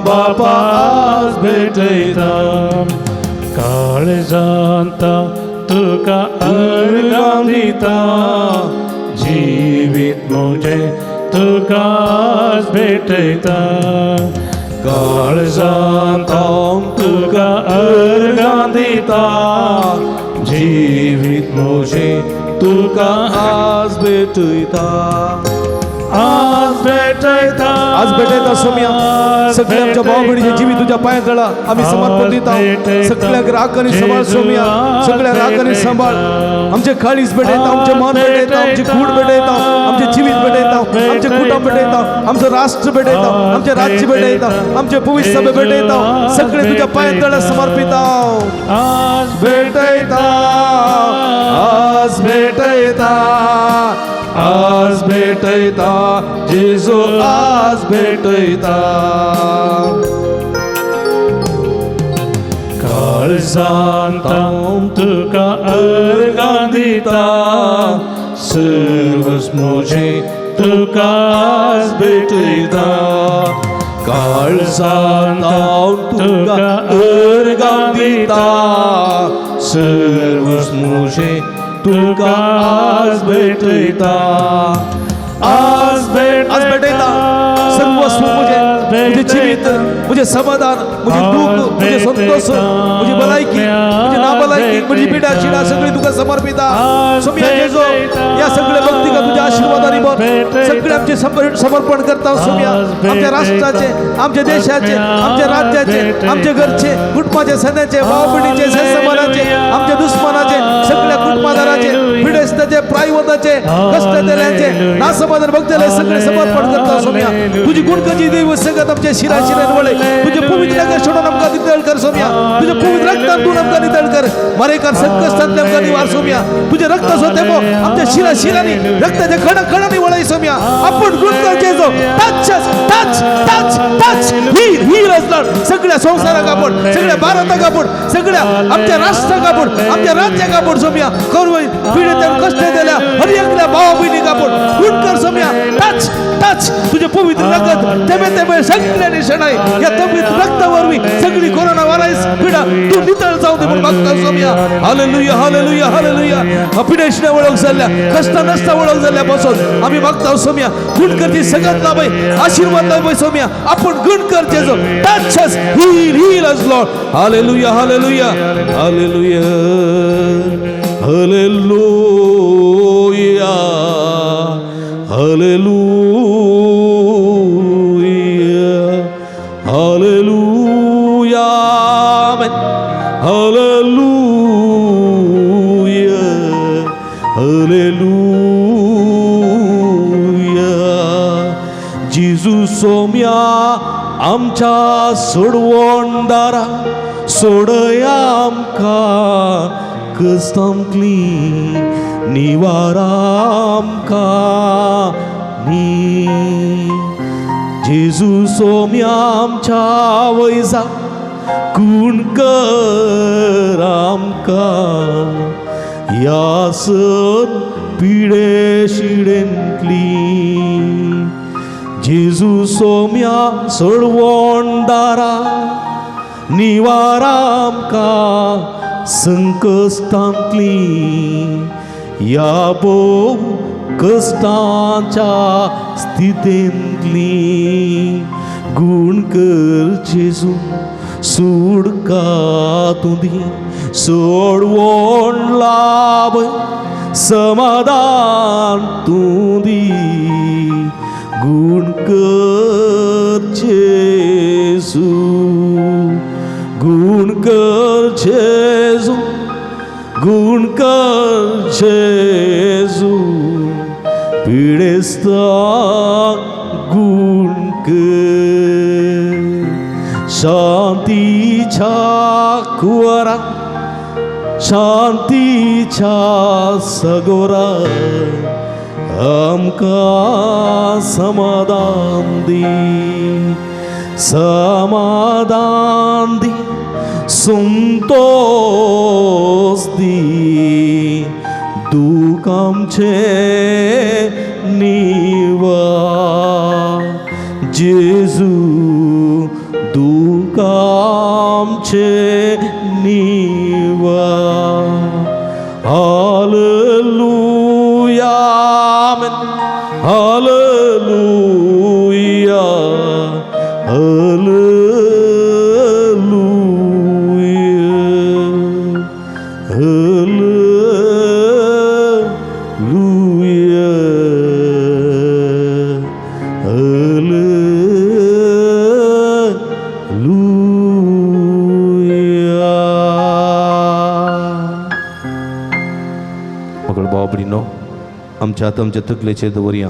बाबा, आस भेटयता. काळजांता तुका अर्गां दिता, जिवीत म्हजें तुका आस भेटयता. काळजांतावन तुका अर्गां दिता, जिवीत म्हजें तुका आस भेटयता. आस भेटयता, आज भेटयता सोम्या. सगळ्या आमच्या भाव भयणीचें जिवीत तुज्या पांयां तळा आमी समर्पण दिता. सगळ्यांक राख आनी सांबाळ सोम्या, सगळ्यांक राख आनी सांबाळ. आमचें काळीज भेटयता, आमचें मन भेटयता, आमची कूड भेटयता, आमचें जिवीत भेटयता, आमचें कुटुंब भेटयता, आमचो राष्ट्र भेटयता, आमचें राज्य भेटयता, आमचें पवित्र सभे भेटयता. सगळें तुज्या पांयां तळा समर्पिता. आस भेटयता, आज भेटयता, आज भेटयता जेजू, आज भेटयता. काळजांतावन तुका अर्गां दिता, सर्वस म्हजें तुका आस भेटयता. काळजांतावन तुका अर्गां दिता, सर्वस म्हजें तुका आज भेटयता. आज आज भेटयता सर्वस्व म्हजें, म्हजें जिवीत, म्हजें समाधान, म्हजें दूख, म्हजें संतोष, म्हजी भलायकी, म्हजी नाभलायकी, म्हजी पिडा शिडा सगळी तुका समर्पिता. सोमया जेजो, या सगळे भक्तीका तुझ्या आशीर्वादाने भर. सगळे आमचे समर्पण करता सोमया. आमच्या राष्ट्राचे, आमच्या देशाचे, आमच्या राज्याचे, आमच्या घरचे, कुटुंबाचे, सण्याचे, भाव भयणीचे, समाजाचे, आमच्या दुस्मनाचे, सगळ्या कुटुंबादाराचे, पिडेस्ताचे, प्रायवताचे, कष्ट दिल्याचे, नासमाधान भक्ताले सगळे समर्पण करता सोमया. तुझी गुणकची देव सगळ्यात आमच्या शिरा शिऱ्यान वळे. तुझे पवित्र रक्त सोडून आमकां नितळ कर सोमया. तुझे पवित्र रक्तान तूं आमकां नितळ कर. मरेकार संकश्टांतले आमकां निवार सोमया. तुझे रक्त तेमो आमच्या शिरा शिरांनी, रक्ताच्या खण खणांनी वळय सोमया. आपण गुण कर Jeju. Touch, touch, touch, touch. Heal, heal us Lord. सगळ्या संसाराक आपण, सगळ्या भारताक आपण, सगळ्या आमच्या राष्ट्राक आपण, आमच्या राज्याक आपण सोमया. करू पिडेत कष्ट दिल्या हर एकल्या भावा भयणीक आपण गुण कर सोमया. Touch, touch. तुझे पवित्र रगत तेमे तेमे सगळ्यांनी शणाय. या पवित्र रक्ता वरवी सगळी कोरोना व्हायरस पिडा तू नितळ जाऊ दे म्हणून मागता सोमया. Hallelujah, hallelujah, hallelujah. पिडेशने ओळख जाल्ल्या, कष्ट नसता ओळख जाल्ल्या पासून आम्ही मागता सोमया. गुण करची सगळ्यात लाभय, आशीर्वाद लाभय सोमया. आपण गुण कर Jeju. Touch us, heal, heal us Lord. Hallelujah, hallelujah, hallelujah, hallelujah, hallelujah, hallelujah, amen. Hallelujah, hallelujah. जेजू सोम्या आमच्या सोडवणदारा, सोडया आमकां कश्टांतली, निवारा आमकां नी. जेजू सोम्या आमच्या वैजा, गुण कर आमकां ह्या सद पिडे शिडेंतली. जेजू सोम्या सोडवणदारा, निवारा आमकां संकश्टांतली, ह्या भोव कश्टांच्या स्थितींतली. गुण कर जेजू, सुडका तुदी, सोडवण लाभ, समाधान तूं दी. गुण कर जेजू, गुण कर जेजू, गुण कर जेजू, पिडेस्ताक गुण कर. शांतीच्या कुवरा, शांतीच्या सगोरा, आमकां समाधान दी, समाधान दी, संतोष दी. दूख आमचें निवार जेजू, दूख आमचें निवार. Hallelujah, amen. Hallelujah, hallelujah, hallelujah, hallelujah. मगळ भाव भयणीनो, आमच्या हात आमच्या तकलेचेर दवरया,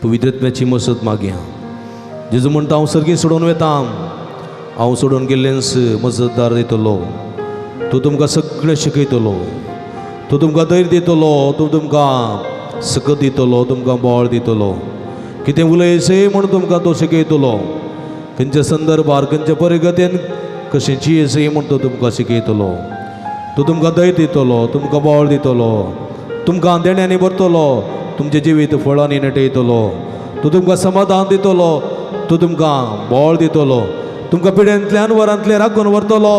पवित्रत्वाची मसत मागया. जेजू म्हणटा, हांव सर्गी सोडून वेता, हांव सोडून गेल्लेंच मजतदार दितलो. तो तुमकां सगळें शिकयतलो, तो तुमकां धैर्य दितलो, तो तुमकां सकत दितलो, तुमकां बळ दितलो. कितें उलयचें म्हूण तुमकां तो शिकयतलो, खंयच्या संदर्भार, खंयच्या परिगतेन कशें जियेचें म्हूण तो तुमकां शिकयतलो. तो तुमकां धैर्य दितलो, तुमकां बळ दितलो, तुमकां देण्यांनी भरतलो, तुमचें जिवीत फळांनी नटयतलो. तो तुमकां समाधान दितलो, तो तुमकां बळ दितलो, तुमकां पिड्यांतल्यान वरांतल्यान राखून व्हरतलो.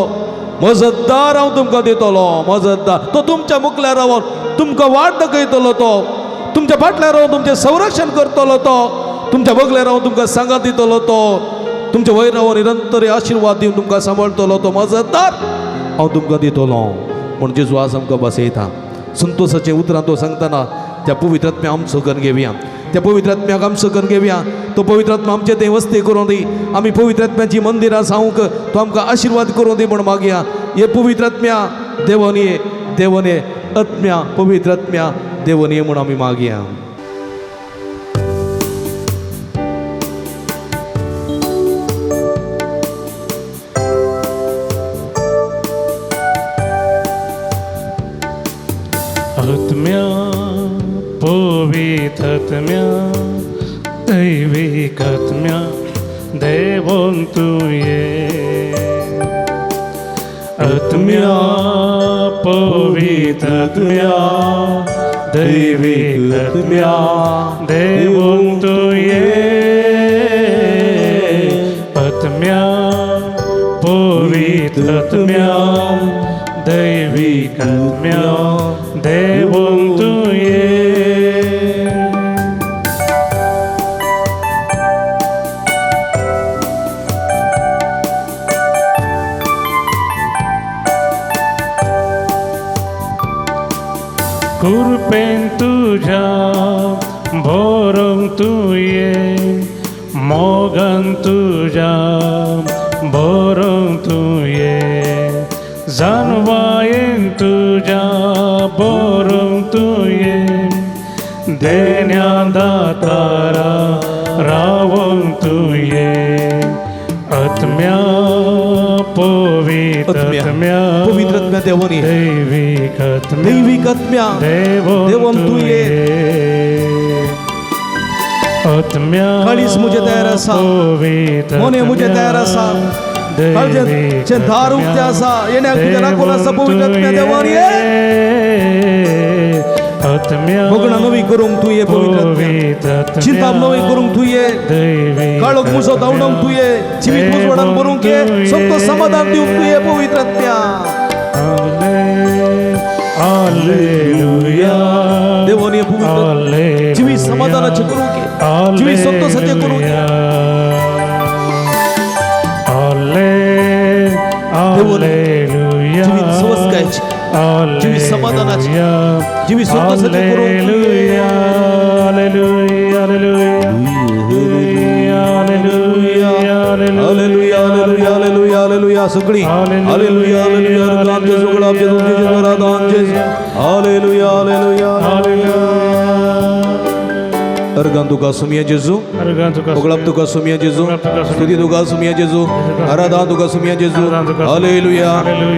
मजतदार हांव तुमकां दितलो, मजतदार. तो तुमच्या मुखल्यार रावन तुमकां वाट दाखयतलो, तो तुमच्या फाटल्यार रावन तुमचें संरक्षण करतलो, तो तुमच्या बगल्यार रावन तुमकां सांगात दितलो, तो तुमचे वयर रावन निरंतर आशिर्वाद दिवन तुमकां सांबाळटलो तो मजतदार हांव तुमकां दितलो म्हूण जेजू आज आमकां बसयता. संतोषाचें उतरां तो सांगतना त्या पवित्र आत्म्या आमचो करून घेवया, त्या पवित्र आत्म्याक आमचो करून घेवया. तो पवित्र आत्मा आमचे ते वस्ती करूं दी, आमी पवित्र आत्म्याची मंदिरां जावंक तो आमकां आशिर्वाद करूं दी म्हूण मागया. हे पवित्र आत्म्या देवन ये, देवन ये आत्म्या, पवित्र आत्म्या देवन ये म्हूण आमी मागया. आत्म्या पवित्र दैवीक आत्म्या देवोन तुये. आत्म्या पवित्र दैवीक आत्म्या देवोन तुये. आत्म्या पवित्र दैवीक आत्म्या देवोन तुये. कृपेन तुझ्या भोरोंक तुये, मोगान तुझ्या भोरोंक तुये, जानवायेन तुझ्या भोरोंक तुये, देण्या दातारा रावोंक तुये. आत्म्या पवित्र आत्म्या, पवित्र आत्म्या देवन ये, दैवीक आत्म्या, दैवीक आत्म्या देवन तुये. आत्म्या काळीज म्हजें तयार आसा, मोने म्हजें तयार आसा, काळजेचें दार उक्तें आसा, येण्याक तुज्या राखून आसा पवित्र आत्म्या देवन ये. भगणां नवी करूंक तूं ये पवित्र आत्म्या, चिंताप नवी करूंक तूं ये, काळोख मुजो धांवडोवंक तूं ये, जिवीत मुजवडान भरूंक ये, सोमतो समाधान दिवंक तूं ये पवित्र आत्म्या. हालेलुया. देवन ये पवित्र जिवीत समाधानाचें करूंक ये, जिवीत संतोषाचें करूंक ये. जिवीत सवसकायचें, जिवीत समाधानाचें, जिवीत संतोषाचें करूंक तूं ये. Hallelujah. Hallelujah. Hallelujah. Hallelujah. Hallelujah. Hallelujah. सगळी हालेलुया. हालेलुया. आमचे सगळं आमचे तुमचे आमचे हालेलुया. हालेलुया. हालेलुया. अर्गान तुका सुमिया जेजू, ओगळाप तुका सुमिया जेजू, स्तुती तुका सुमिया जेजू, आराधना तुका सुमिया जेजू. हालेलुया.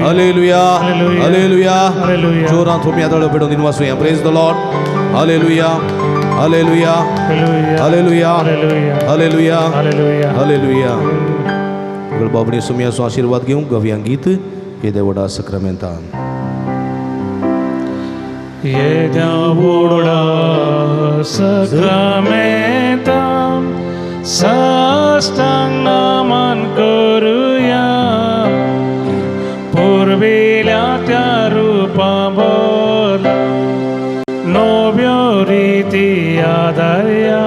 हालेलुया. हालेलुया. जोरान सुमिया ताळो पेटोवन दिनवासुया. Praise the Lord. Hallelujah. Hallelujah. Hallelujah. Hallelujah. Hallelujah. बाबणी सुमियाचो आशिर्वाद घेवंक गवया गीत हे देवडा सक्रामेंतान. येद्या व्हडा सक्रामेंतान साष्टांग नमन करुया, पुर्विल्या त्या रुपा बोला नव्यो रिती आदारया,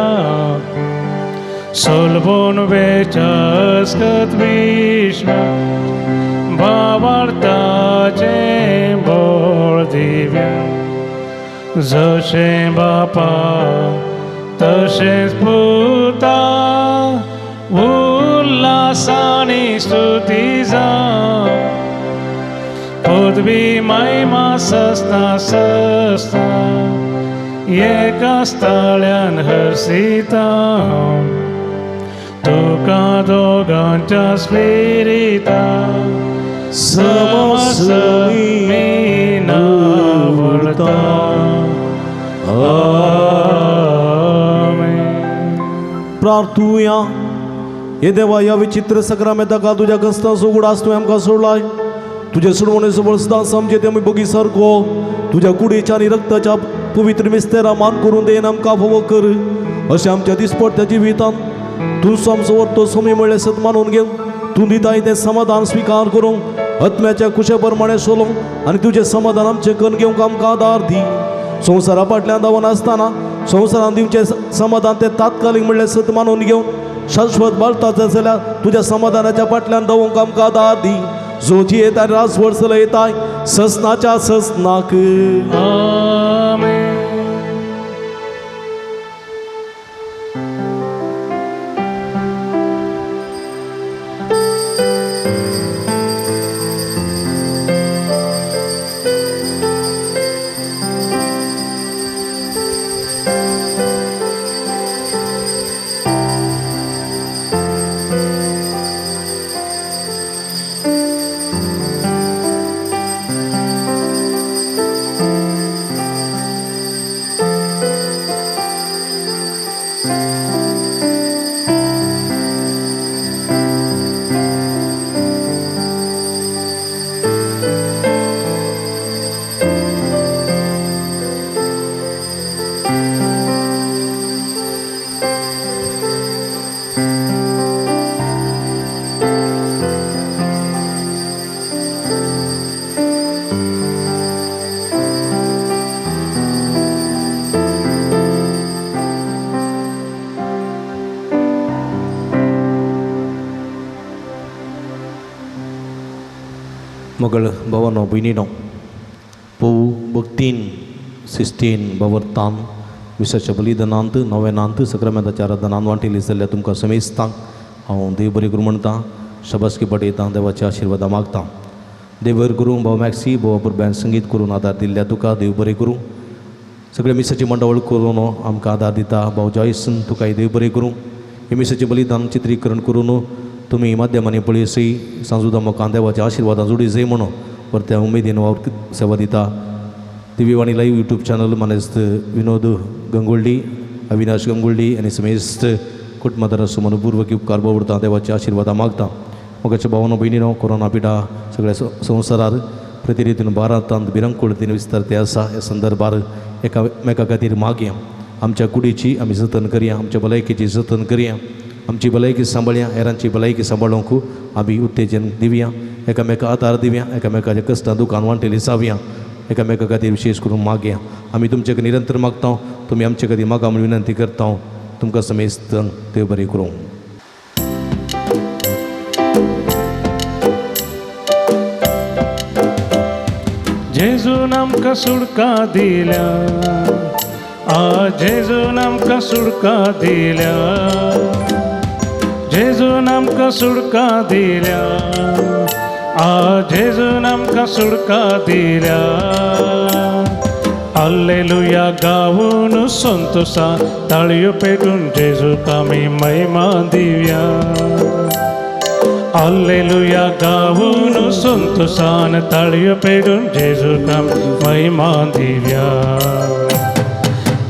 सोलबोन वेचास्कत विश्व भावार्थाचें बोळ दिव्या, जशें बापा तशेंच पुता उल्हासानी स्तुती जावं, पदवी महिमा सस्ता सस्ता एका स्थळ्यान हर्षिता, तुका दोगांच्या स्पिरिता समसमीनावळता. आमेन. प्रार्थुया. हे देवा, ह्या विचित्र सक्रामेंताक तुज्या कस्ताचो उगडास तुवें आमकां सोडलाय. तुजे सोडवणेचो बळसदां समजे ते आमी बगी सारको तुज्या कुडीच्या आनी रक्ताच्या पवित्र मिस्तेरा मान करून देन आमकां फावो कर. अशें आमच्या दिसपडट्या जिवितांत तूं आमचो वरतो समी म्हळ्ळें सत मानून घेवन तूं दिताय तें समाधान स्विकार करूंक आत्म्याच्या कुशे प्रमाणें सोलोवंक आनी तुजें समाधान आमचें करून घेवंक आमकां आदार दी. संवसारा फाटल्यान धांवन आसतना संवसारान दिवचें समाधान तें तात्कालीक म्हणलें सत मानून घेवन शाश्वत बाळताच जाल्यार तुज्या समाधानाच्या फाटल्यान दवोंक आमकां आदार दी जो जियेत आनी राजवट चलयताय ससनाच्या ससनाक. आमेन. मगळ भावानो भयणीनो पोव भक्तीन शिस्तीन बावरतान विसाच्या बलिदानांत नव्यानांत सक्रामेंताच्या आराधनांत वांटेली जाल्ल्या तुमकां समेस्तांक हांव देव बरें करूं म्हणटा, शाबासकी पडयता, देवाच्या आशिर्वादा मागता. देव बरें करूं भाव मॅक्सी भाव पुरब्यान संगीत करून आदार दिल्ल्या तुका देव बरें करूं. सगळे मिसाची मंडवळ करून आमकां आदार दिता भाव जॉयसन तुकाय देव बरें करूं. हे मिसाचें बलिदान चित्रीकरण करून तुमी माध्यमांनी पळयसी सांजुदा मोकां देवाच्या आशिर्वादां जोडी जाय म्हणून परत्या उमेदीन वावर सेवा दिता. दिव्यवाणी लायव्ह यूट्यूब चॅनल मानेस्त विनोद गंगोल्ली अविनाश गंगोल्ली आनी समेस्त कुटुंबादाराचो मनपूर्वक उपकार बावडता देवाच्या आशिर्वादां मागता. मोगाच्या भावानो भयणीनो कोरोना पिडा सगळ्या संवसारार प्रतिरितीन भारतांत भिरंकूळ तीन विस्तार ते आसा ह्या संदर्भार एकामेका खातीर मागया. आमच्या कुडीची आमी जतन करया, आमच्या भलायकेची जतन करया, आमची भलायकी सांबाळया, हेरांची भलायकी सांबाळूंक आमी उत्तेजन दिवया, एकामेका आदार दिवया, एकामेकाच्या कश्टां दुकान वांटेली जावया, एकामेका खातीर विशेश करून मागया. आमी तुमचे कडेन निरंतर मागता, तुमी आमचे खातीर मागा म्हूण विनंती करता. तुमकां समेस्त देव बरें करूं. जेजून आमकां सुडका दिल्या, आ जेजून आमकां सुडका दिल्या, जेजून आमकां सुडका दिल्या, आ जेजून आमकां सुडका दिल्या. आल्लेलुया गावून संतोषा ताळयो पेटून जेजूक आमी महिमा दिवया. आल्लेलुया गावून संतोषान ताळयो पेटून जेजूक आमी महिमा दिवया.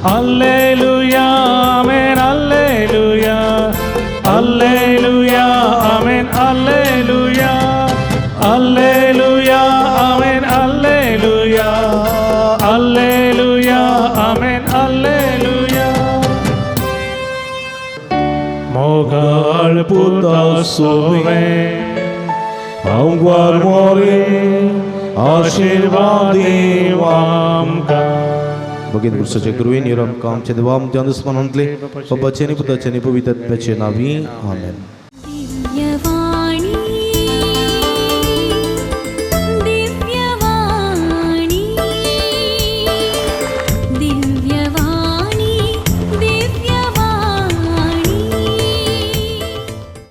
Alleluia amen alleluia alleluia amen alleluia alleluia amen alleluia alleluia amen alleluia. मोगाळ पुता सोवे आमकां मोरे आशीर्वाद दीव आमकां. भगीन पुरुषाचे कृपेन आमकां आमच्या देवा आमच्या दुस्मानांतले बापाचे आनी पुताचे आनी पवित्र आत्म्याचे नांवी आमेन.